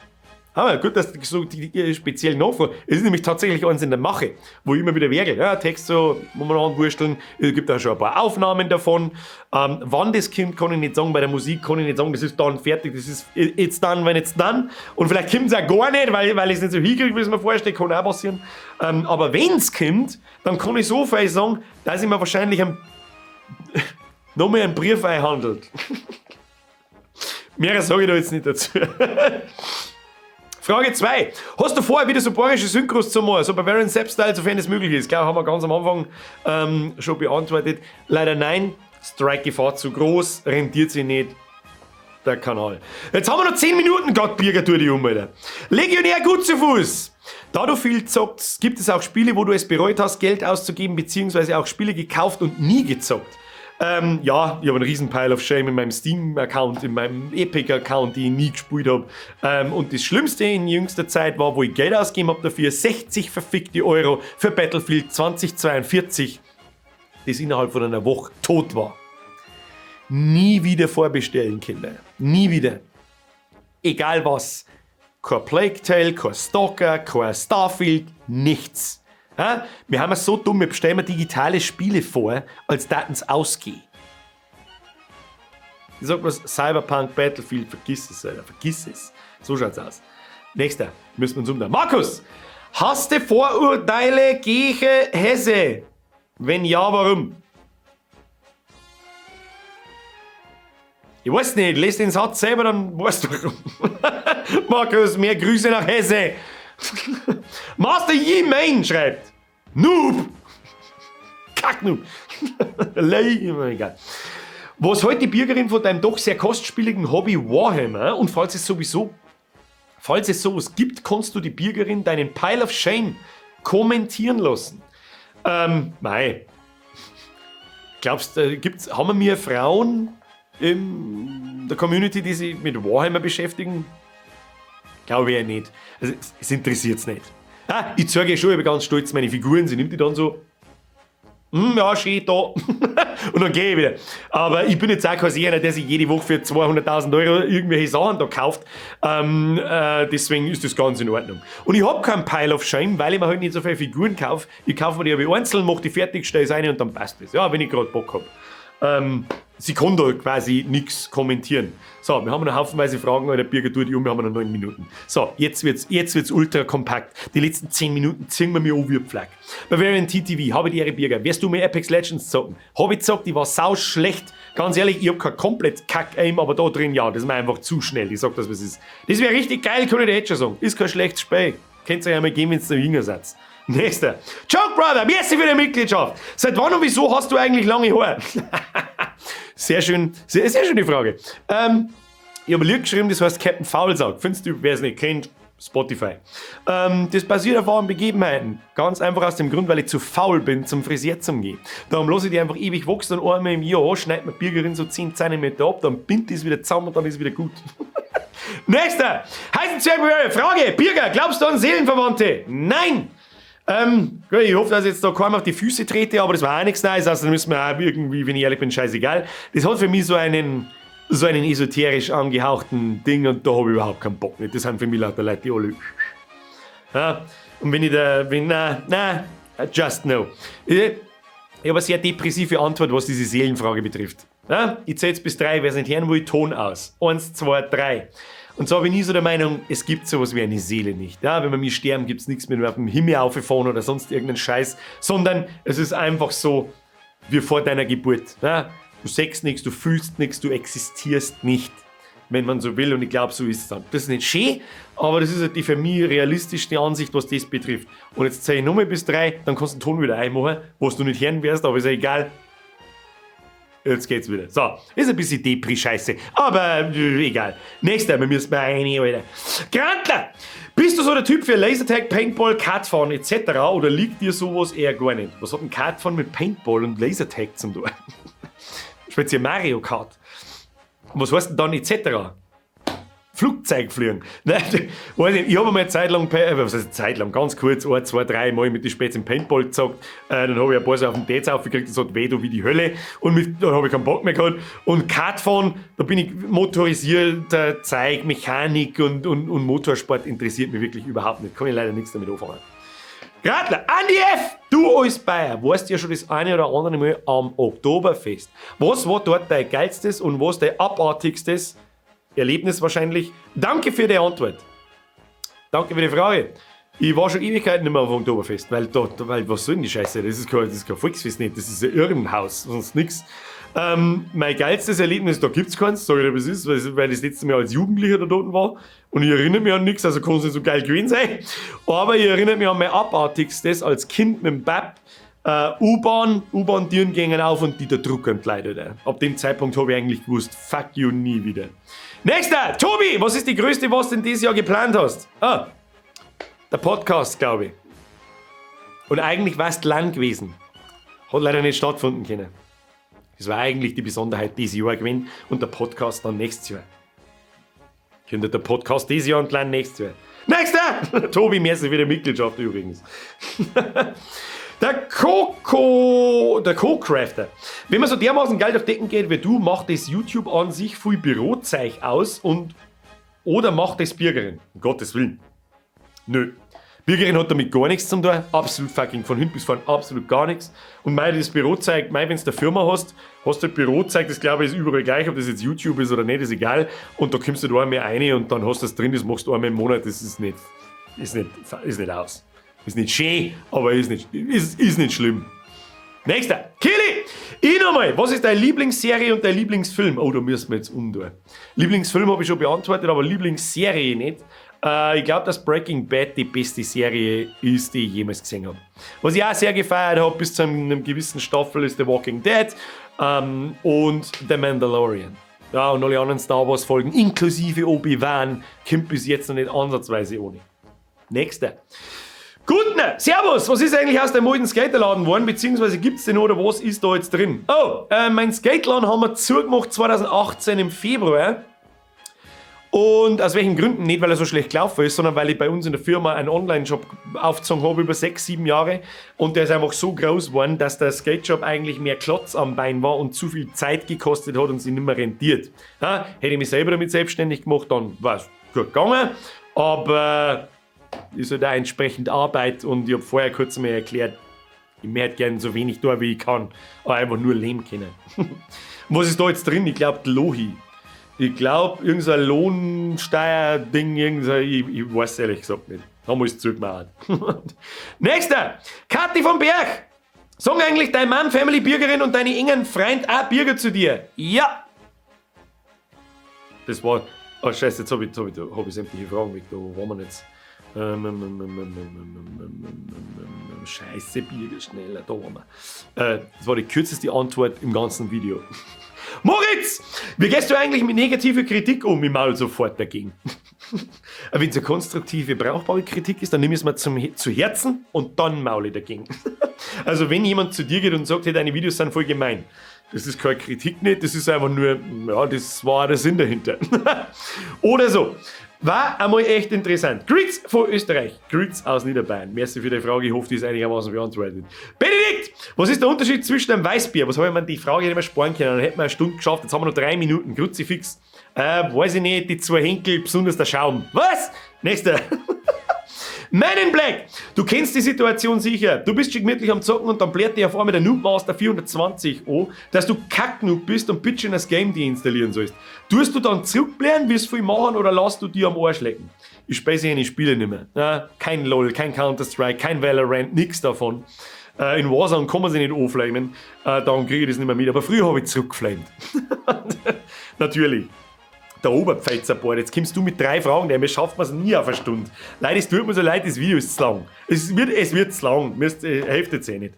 Aber gut, dass du so die speziell nachfragst. Es ist nämlich tatsächlich eins in der Mache, wo ich immer wieder werkel. Ja, Text so, momentan wursteln. Es gibt auch schon ein paar Aufnahmen davon. Wann das kommt, kann ich nicht sagen. Bei der Musik kann ich nicht sagen, das ist dann fertig, das ist it's done when it's done. Und vielleicht kommt es auch gar nicht, weil ich es nicht so hinkriege, wie ich es mir vorstelle, kann auch passieren. Aber wenn es kommt, dann kann ich so viel sagen, dass ich mir wahrscheinlich nochmal einen Brief einhandelt. Mehr sage ich da jetzt nicht dazu. Frage 2. Hast du vor, wieder so bayerische Synchros zu machen, so Bavarian Sepp-Style, sofern es möglich ist? Klar, haben wir ganz am Anfang schon beantwortet. Leider nein. Strike-Gefahr zu groß, rentiert sich nicht der Kanal. Jetzt haben wir noch 10 Minuten. Gott, Birger, tu dich um, Alter. Legionär gut zu Fuß. Da du viel zockst, gibt es auch Spiele, wo du es bereut hast, Geld auszugeben, beziehungsweise auch Spiele gekauft und nie gezockt? Ja, ich habe einen riesen Pile of Shame in meinem Steam-Account, in meinem Epic-Account, die ich nie gespielt habe. Und das Schlimmste in jüngster Zeit war, wo ich Geld ausgegeben habe dafür, 60 verfickte Euro für Battlefield 2042, das innerhalb von einer Woche tot war. Nie wieder vorbestellen, Kinder. Nie wieder. Egal was. Kein Plague Tale, kein Stalker, kein Starfield, nichts. Ja? Wir haben es so dumm, wir bestellen digitale Spiele vor, als täten's ausgehen. Ich sag bloß, Cyberpunk, Battlefield, vergiss es, Alter, vergiss es. So schaut's aus. Nächster, müssen wir uns umdrehen. Markus, hast du Vorurteile gegen Hesse? Wenn ja, warum? Ich weiß nicht, lese den Satz selber, dann weißt du warum. Markus, mehr Grüße nach Hesse. Master Yi Main schreibt: Noob! Kacknoob! Egal. Was hält die Birgerin von deinem doch sehr kostspieligen Hobby Warhammer? Und falls es sowas gibt, kannst du die Birgerin deinen Pile of Shame kommentieren lassen. Mei. Glaubst du, haben wir mehr Frauen in der Community, die sich mit Warhammer beschäftigen? Glaube ich ja nicht. Also, es interessiert es nicht. Ah, ich zeige ihr schon ganz stolz meine Figuren, sie nimmt die dann so, ja, schön da. Und dann gehe ich wieder. Aber ich bin jetzt auch quasi einer, der sich jede Woche für 200.000 Euro irgendwelche Sachen da kauft. Deswegen ist das ganz in Ordnung. Und ich habe keinen Pile of Shame, weil ich mir halt nicht so viele Figuren kaufe. Ich kaufe mir die aber einzeln, mache die fertig, stelle es rein und dann passt das. Ja, wenn ich gerade Bock habe. Sie kann da quasi nichts kommentieren. So, wir haben noch haufenweise Fragen, der Birger tut die um, wir haben noch 9 Minuten. So, jetzt wird's ultra kompakt. Die letzten 10 Minuten ziehen wir mir an wie Pflag. Bavarian TTV, habe die Ehre, Birger. Wirst du mehr Apex Legends zocken? Habe ich gezockt, ich war sau schlecht. Ganz ehrlich, ich hab kein komplett Kack-Aim, aber da drin, ja, das ist mir einfach zu schnell. Ich sag das, was ist. Das wäre richtig geil, kann ich dir jetzt schon sagen. Ist kein schlechtes Spiel. Könnt ihr euch einmal geben, wenn ihr noch jünger seid. Nächster. Joke Brother, merci für die Mitgliedschaft. Seit wann und wieso hast du eigentlich lange Haare? Sehr schön, sehr, sehr schöne Frage. Ich habe ein Lied geschrieben, das heißt Captain Faulsack. Findest du, wer es nicht kennt, Spotify. Das basiert auf wahren Begebenheiten. Ganz einfach aus dem Grund, weil ich zu faul bin, zum Friseur zu gehen. Darum lasse ich die einfach ewig wachsen und einmal im Jahr schneidet mir Birgerin so 10 cm ab, dann bindet es wieder zusammen und dann ist es wieder gut. Nächster! Heißen Zwerg, Frage! Birger, glaubst du an Seelenverwandte? Nein! Gut, ich hoffe, dass ich jetzt da keinem auf die Füße trete, aber das war auch nichts Neues, also müssen wir auch irgendwie, wenn ich ehrlich bin, scheißegal. Das hat für mich so einen esoterisch angehauchten Ding und da habe ich überhaupt keinen Bock nicht. Das sind für mich lauter Leute, die alle. Ja, und wenn ich da, wenn, na, na, just no. Ich habe eine sehr depressive Antwort, was diese Seelenfrage betrifft. Ja, ich zähle jetzt bis drei, wer es nicht hören will, Ton aus. Eins, zwei, drei. Und zwar bin ich so der Meinung, es gibt sowas wie eine Seele nicht. Ja, wenn wir mir sterben, gibt es nichts mehr auf dem Himmel auffahren oder sonst irgendeinen Scheiß, sondern es ist einfach so wie vor deiner Geburt. Ja, du siehst nichts, du fühlst nichts, du existierst nicht, wenn man so will. Und ich glaube, so ist es dann. Das ist nicht schön, aber das ist halt die für mich realistischste Ansicht, was das betrifft. Und jetzt zähle ich nochmal bis drei, dann kannst du den Ton wieder einmachen, was du nicht hören wirst, aber ist ja egal. Jetzt geht's wieder. So, ist ein bisschen Depri-Scheiße, aber egal. Nächster, wir müssen mal rein, Alter. Grantler! Bist du so der Typ für Lasertag, Paintball, Kartfahren etc. oder liegt dir sowas eher gar nicht? Was hat ein Kartfahren mit Paintball und Lasertag zum tun? Speziell Mario Kart. Was heißt denn dann etc.? Flugzeug fliegen. Nein, weiß nicht, ich habe mal eine Zeit lang, was heißt Zeit lang, ganz kurz, ein, zwei, drei Mal mit den Spätzle Paintball gezockt. Dann habe ich ein paar so auf den Dates aufgekriegt, das hat weh wie die Hölle. Und dann habe ich keinen Bock mehr gehabt. Und Kartfahren, da bin ich motorisierter Zeug, Mechanik und Motorsport interessiert mich wirklich überhaupt nicht. Kann ich leider nichts damit anfangen. Gradler, Andi F., du als Bayer warst ja schon das eine oder andere Mal am Oktoberfest. Was war dort dein geilstes und was dein abartigstes Erlebnis wahrscheinlich? Danke für die Antwort. Danke für die Frage. Ich war schon Ewigkeiten nicht mehr auf dem Oktoberfest, weil was soll denn die Scheiße? Das ist kein Volksfest nicht, das ist ein Irrenhaus, sonst nix. Mein geilstes Erlebnis, da gibt's keins, sag ich dir, was ist, weil das letzte Mal als Jugendlicher da dort war und ich erinnere mich an nichts, also kann es nicht so geil gewesen sein. Aber ich erinnere mich an mein abartigstes als Kind mit dem Bab. U-Bahn-Türen gingen auf und die da drucken die Leute. Ab dem Zeitpunkt habe ich eigentlich gewusst, fuck you, nie wieder. Nächster, Tobi, was ist die größte, was du in dieses Jahr geplant hast? Ah, der Podcast, glaube ich. Und eigentlich war es lang gewesen. Hat leider nicht stattfinden können. Das war eigentlich die Besonderheit dieses Jahr gewesen und der Podcast dann nächstes Jahr. Könnte der Podcast dieses Jahr und dann nächstes Jahr. Nächster! Tobi, merci für die Mitgliedschaft übrigens. Der Coco, der Co-Crafter. Wenn man so dermaßen Geld auf Decken geht wie du, macht das YouTube an sich viel Bürozeug aus und oder macht das Birgerin? Um Gottes Willen. Nö. Birgerin hat damit gar nichts zu tun. Absolut fucking von hinten bis vorn absolut gar nichts. Und mei, das Bürozeug, mei, wenn du eine Firma hast, hast du Bürozeug, das, glaube ich, ist überall gleich, ob das jetzt YouTube ist oder nicht, ist egal. Und da kommst du da einmal rein und dann hast du das drin, das machst du einmal im Monat, das ist nicht aus. Ist nicht schön, aber ist nicht schlimm. Nächster. Kili! Ich nochmal. Was ist deine Lieblingsserie und dein Lieblingsfilm? Oh, da müssen wir jetzt umtun. Lieblingsfilm habe ich schon beantwortet, aber Lieblingsserie nicht. Ich glaube, dass Breaking Bad die beste Serie ist, die ich jemals gesehen habe. Was ich auch sehr gefeiert habe bis zu einem gewissen Staffel, ist The Walking Dead und The Mandalorian. Ja, und alle anderen Star Wars Folgen, inklusive Obi-Wan, kommt bis jetzt noch nicht ansatzweise ohne. Nächster. Gutner, Servus, was ist eigentlich aus dem alten Skaterladen geworden, beziehungsweise gibt es den oder was ist da jetzt drin? Oh, mein Skateladen haben wir zugemacht 2018 im Februar. Und aus welchen Gründen? Nicht, weil er so schlecht gelaufen ist, sondern weil ich bei uns in der Firma einen Online-Shop aufgezogen habe über 6, 7 Jahre. Und der ist einfach so groß geworden, dass der Skate-Shop eigentlich mehr Klotz am Bein war und zu viel Zeit gekostet hat und sich nicht mehr rentiert. Ja, hätte ich mich selber damit selbstständig gemacht, dann war es gut gegangen. Aber ist halt auch entsprechend Arbeit und ich habe vorher kurz mal erklärt, ich möchte gerne so wenig da, wie ich kann, aber einfach nur leben können. Was ist da jetzt drin? Ich glaube, Lohi. Ich glaube, irgendein Lohnsteuer-Ding, irgendein, ich weiß ehrlich gesagt nicht. Haben wir es zugemacht. Nächster! Kathi vom Berg! Sagen eigentlich dein Mann, Family Birgerin und deine engen Freund auch Birger zu dir? Ja! Das war. Oh Scheiße, jetzt habe ich, hab ich, hab ich sämtliche Fragen weg. Da, wo waren wir jetzt? Scheiße, Birger, schneller, da waren wir. Das war die kürzeste Antwort im ganzen Video. Moritz! Wie gehst du eigentlich mit negativer Kritik um? Ich maul sofort dagegen. Wenn es eine konstruktive, brauchbare Kritik ist, dann nimm ich es mir zu Herzen und dann maule ich dagegen. Also wenn jemand zu dir geht und sagt, hey, deine Videos sind voll gemein, das ist keine Kritik nicht, das ist einfach nur, ja, das war der Sinn dahinter. Oder so. War einmal echt interessant. Grüez von Österreich. Grüez aus Niederbayern. Merci für die Frage. Ich hoffe, die ist einigermaßen beantwortet. Benedikt, was ist der Unterschied zwischen einem Weißbier? Was habe ich mir die Frage nicht mehr sparen können? Dann hätten wir eine Stunde geschafft. Jetzt haben wir noch 3 Minuten. Kruzifix. Weiß ich nicht. Die zwei Henkel, besonders der Schaum. Was? Nächster. Man in Black, du kennst die Situation sicher. Du bist schon gemütlich am Zocken und dann plärrt dich auf einmal der Noobmaster 420 an, dass du Kacknoob bist und bitte das Game deinstallieren sollst. Tust du dann zurückplärren, wirst viel machen oder lässt du dir am Arsch lecken? Ich spiele solche Spiele nicht mehr. Ja, kein LOL, kein Counter-Strike, kein Valorant, nix davon. In Warzone kann man sich nicht anflamen, darum kriege ich das nicht mehr mit. Aber früher habe ich zurückgeflamed. Natürlich. Der Oberpfälzer Bord. Jetzt kommst du mit drei Fragen, mir schafft man es nie auf eine Stunde. Leute, es tut mir so leid, das Video ist zu lang. Es wird zu lang. Mir hilft jetzt eh nicht.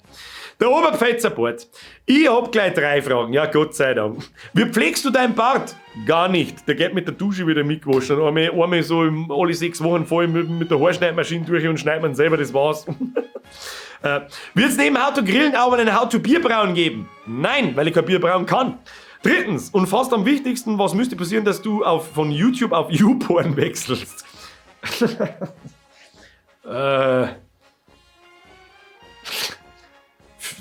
Der Oberpfälzer Bord. Ich hab gleich drei Fragen. Ja, Gott sei Dank. Wie pflegst du deinen Bart? Gar nicht. Der geht mit der Dusche wieder mitgewaschen. Einmal so alle 6 Wochen voll mit der Haarschneidmaschine durch und schneidet man selber, das war's. Wird es neben How to Grillen auch einen How to Bierbrauen geben? Nein, weil ich kein Bier brauen kann. Drittens, und fast am wichtigsten, was müsste passieren, dass du von YouTube auf YouPorn wechselst?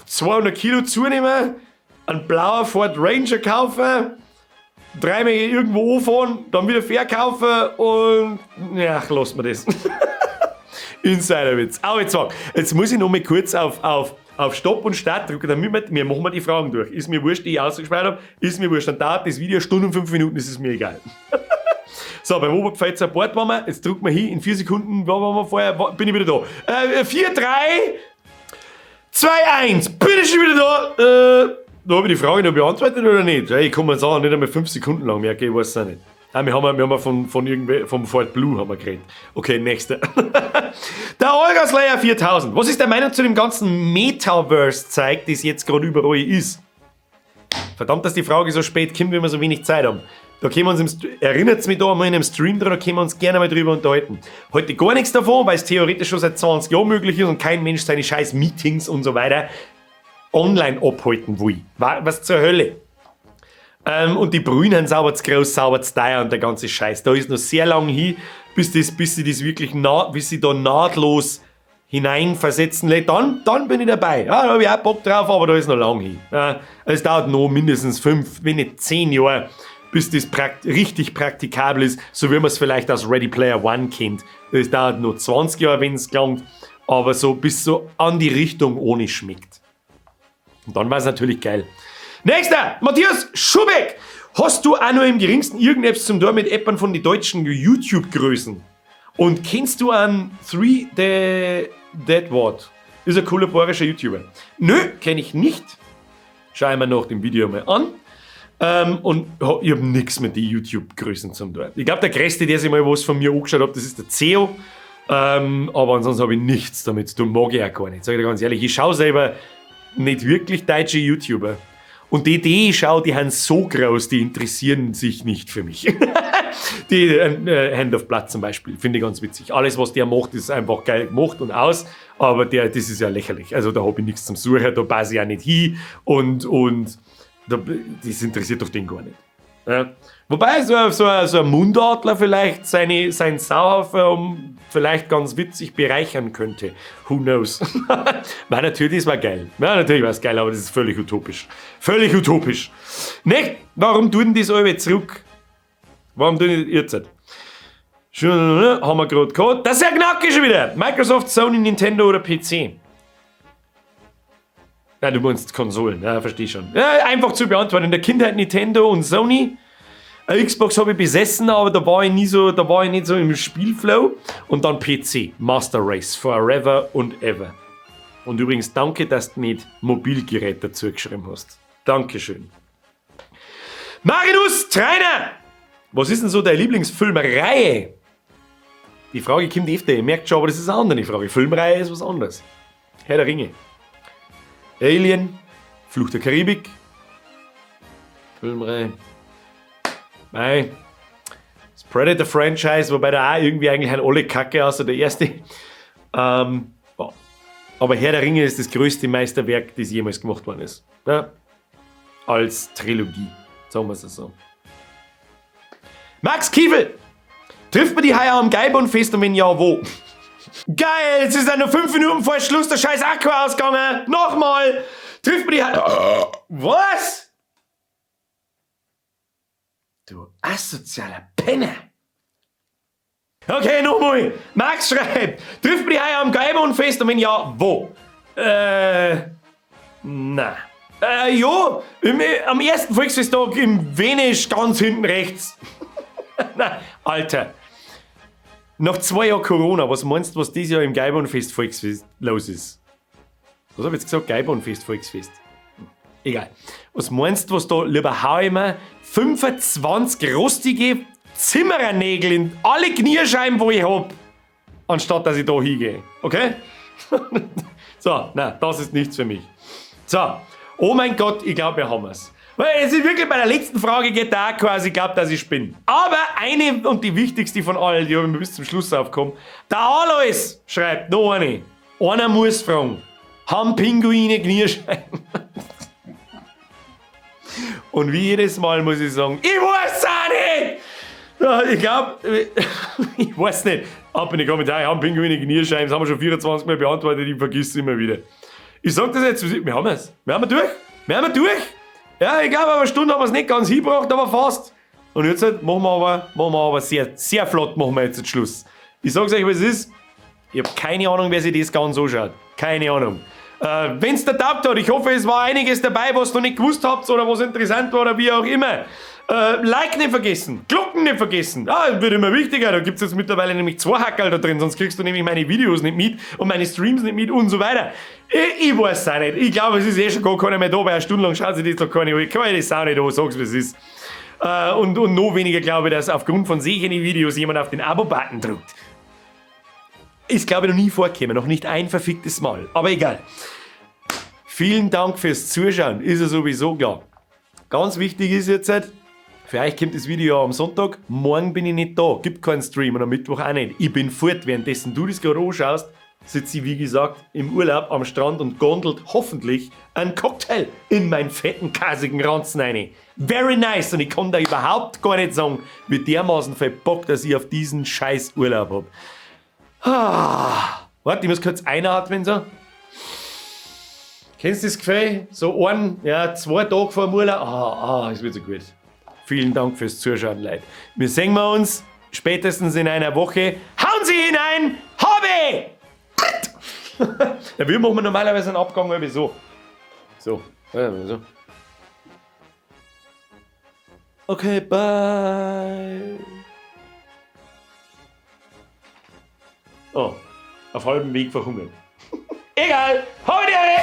200 Kilo zunehmen, einen blauen Ford Ranger kaufen, dreimal irgendwo anfahren, dann wieder verkaufen und ja, lass mir das. Insiderwitz. Aber jetzt sag, jetzt muss ich noch mal kurz auf Stopp und Start drücken, damit wir machen wir die Fragen durch. Ist mir wurscht, die ich ausgesperrt habe, ist mir wurscht. Dann dauert das Video eine Stunde und 5 Minuten, ist es mir egal. So, beim Oberpfälzer Bord waren wir, jetzt drücken wir hin, in 4 Sekunden, wo waren wir vorher, bin ich wieder da. 4, 3, 2, 1, bin ich schon wieder da. Da habe ich die Frage noch beantwortet oder nicht? Ich kann mir sagen, nicht einmal 5 Sekunden lang merke, ich weiß es auch nicht. Ah, wir haben von irgendwie, vom Ford Blue haben wir geredet. Okay, nächster. Der Olga Slayer 4000. Was ist deine Meinung zu dem ganzen Metaverse-Zeug, das jetzt gerade überall ist? Verdammt, dass die Frage so spät kommt, wenn wir so wenig Zeit haben. Da können wir uns im, erinnert mich da einmal in einem Stream dran, da können wir uns gerne mal drüber unterhalten. Halte gar nichts davon, weil es theoretisch schon seit 20 Jahren möglich ist und kein Mensch seine scheiß Meetings und so weiter online abhalten will. Was zur Hölle? Und die Brühen sind sauber zu groß, sauber zu teuer und der ganze Scheiß. Da ist noch sehr lang hin, bis sie da nahtlos hineinversetzen lässt. Dann bin ich dabei. Ja, da habe ich auch Bock drauf, aber da ist noch lang hin. Ja, es dauert noch mindestens 5, wenn nicht 10 Jahre, bis das richtig praktikabel ist, so wie man es vielleicht aus Ready Player One kennt. Das dauert noch 20 Jahre, wenn es gelangt, aber so bis so an die Richtung ohne schmeckt. Und dann war es natürlich geil. Nächster, Matthias Schubeck. Hast du auch nur im geringsten irgendetwas zum tun mit Appern von den deutschen YouTube-Größen? Und kennst du an 3 The Dead Ward? Ist ein cooler bayerischer YouTuber. Nö, kenne ich nicht. Schau ich mir nach dem Video mal an. Und ich habe nichts mit den YouTube-Größen zum tun. Ich glaube, der Größte, der sich mal was von mir angeschaut hat, das ist der CEO. Aber ansonsten habe ich nichts damit zu tun. Mag ich auch gar nicht. Sag ich dir ganz ehrlich, ich schaue selber nicht wirklich deutsche YouTuber. Und die, die ich schaue, die sind so groß, die interessieren sich nicht für mich. Die Hand of Blood zum Beispiel, finde ich ganz witzig. Alles, was der macht, ist einfach geil gemacht und aus. Aber der, das ist ja lächerlich. Also da habe ich nichts zum Suchen, da passe ich auch nicht hin und das interessiert doch den gar nicht. Ja. Wobei so ein Mundadler vielleicht sein Sauhaufen vielleicht ganz witzig bereichern könnte. Who knows? War natürlich, das war geil. Ja, natürlich war es geil, aber das ist völlig utopisch. Völlig utopisch. Nicht? Warum tun die so alle zurück? Warum tun die jetzt? Schon, haben wir gerade gehabt. Das ist ja knackig schon wieder. Microsoft, Sony, Nintendo oder PC? Ja, du meinst Konsolen, ja, verstehe schon. Ja, einfach zu beantworten. In der Kindheit Nintendo und Sony. Eine Xbox habe ich besessen, aber da war ich nie so, da war ich nicht so im Spielflow. Und dann PC, Master Race, forever und ever. Und übrigens danke, dass du nicht Mobilgerät dazu geschrieben hast. Dankeschön. Marinus Trainer! Was ist denn so deine Lieblingsfilmreihe? Die Frage kommt öfter, ihr merkt schon, aber das ist eine andere Frage. Filmreihe ist was anderes. Herr der Ringe. Alien, Fluch der Karibik, Filmreihe. Mei. Das Predator Franchise, wobei da auch irgendwie eigentlich alle Kacke außer der erste. Ja. Aber Herr der Ringe ist das größte Meisterwerk, das jemals gemacht worden ist. Ja? Als Trilogie, sagen wir es so. Max Kiefel! Trifft man di heuer am Gäubahnfest und wenn ja, wo? Geil, jetzt ist ja noch 5 Minuten vor Schluss der scheiß Akku ausgegangen. Nochmal! Trifft man di heuer. Was? Du asozialer Penner! Okay, nochmal. Max schreibt, trifft man di heuer am Gäubahnfest und wenn ja, wo? Na. Ja, am ersten Volksfesttag im Venisch ganz hinten rechts. Na, Alter. Nach 2 Jahren Corona, was meinst du, was dieses Jahr im Gäubahnfest Volksfest los ist? Was hab ich jetzt gesagt? Gäubahnfest, Volksfest. Egal. Was meinst du, was da, lieber hau ich mir 25 rostige Zimmerernägel in alle Kniescheiben, wo ich hab, anstatt dass ich da hingehe. Okay? So, na, das ist nichts für mich. So, oh mein Gott, ich glaub, wir haben es. Weil es ist wirklich bei der letzten Frage geht da quasi, ich glaub, dass ich spinne. Aber eine und die wichtigste von allen, die habe ich mir bis zum Schluss aufgekommen. Der Alois schreibt noch eine. Einer muss fragen. Haben Pinguine Kniescheiben? Und wie jedes Mal muss ich sagen, ich weiß auch nicht! Ja, ich glaub, ich weiß nicht. Ab in die Kommentare, haben Pinguine Kniescheiben, das haben wir schon 24 Mal beantwortet, ich vergiss es immer wieder. Ich sag das jetzt, wir haben es. Wir haben durch. Wir haben durch. Ja, ich glaub, aber eine Stunde haben wir es nicht ganz hingebracht, aber fast. Und jetzt halt machen wir aber sehr, sehr flott machen wir jetzt den Schluss. Ich sag's euch, was es ist. Ich hab keine Ahnung, wer sich das ganz anschaut. Keine Ahnung. Wenn's dir taugt hat, ich hoffe, es war einiges dabei, was ihr noch nicht gewusst habt oder was interessant war oder wie auch immer. Like nicht vergessen, Glocken nicht vergessen. Ah, wird immer wichtiger, da gibt's jetzt mittlerweile nämlich 2 Hackerl da drin, sonst kriegst du nämlich meine Videos nicht mit und meine Streams nicht mit und so weiter. Ich weiß auch nicht. Ich glaube, es ist eh schon gar keiner mehr da, weil eine Stunde lang schaut sich das doch keiner an. Ich kann das auch nicht an, sag's wie es ist. Und noch weniger glaube ich, dass aufgrund von solchen Videos jemand auf den Abo-Button drückt. Ist, glaube ich, noch nie vorgekommen, noch nicht ein verficktes Mal. Aber egal. Vielen Dank fürs Zuschauen, ist ja sowieso klar. Ganz wichtig ist jetzt, für euch kommt das Video am Sonntag, morgen bin ich nicht da, gibt keinen Stream und am Mittwoch auch nicht. Ich bin fort, währenddessen du das gerade anschaust, sitze ich, wie gesagt, im Urlaub am Strand und gondelt hoffentlich einen Cocktail in meinen fetten, kasigen Ranzen rein. Very nice, und ich kann da überhaupt gar nicht sagen, wie dermaßen viel Bock, dass ich auf diesen scheiß Urlaub hab. Ah, warte, ich muss kurz einatmen so. Kennst du das Gefühl? So ein, ja, 2 Tage vor dem Urlaub. Es wird so gut. Vielen Dank fürs Zuschauen, Leute. Wir sehen wir uns spätestens in einer Woche. Hauen Sie hinein! Habe! Ja, wir machen normalerweise einen Abgang irgendwie so. So. Ja, so. Okay, bye. Oh, auf halbem Weg verhungert. Egal, hau die Ehre!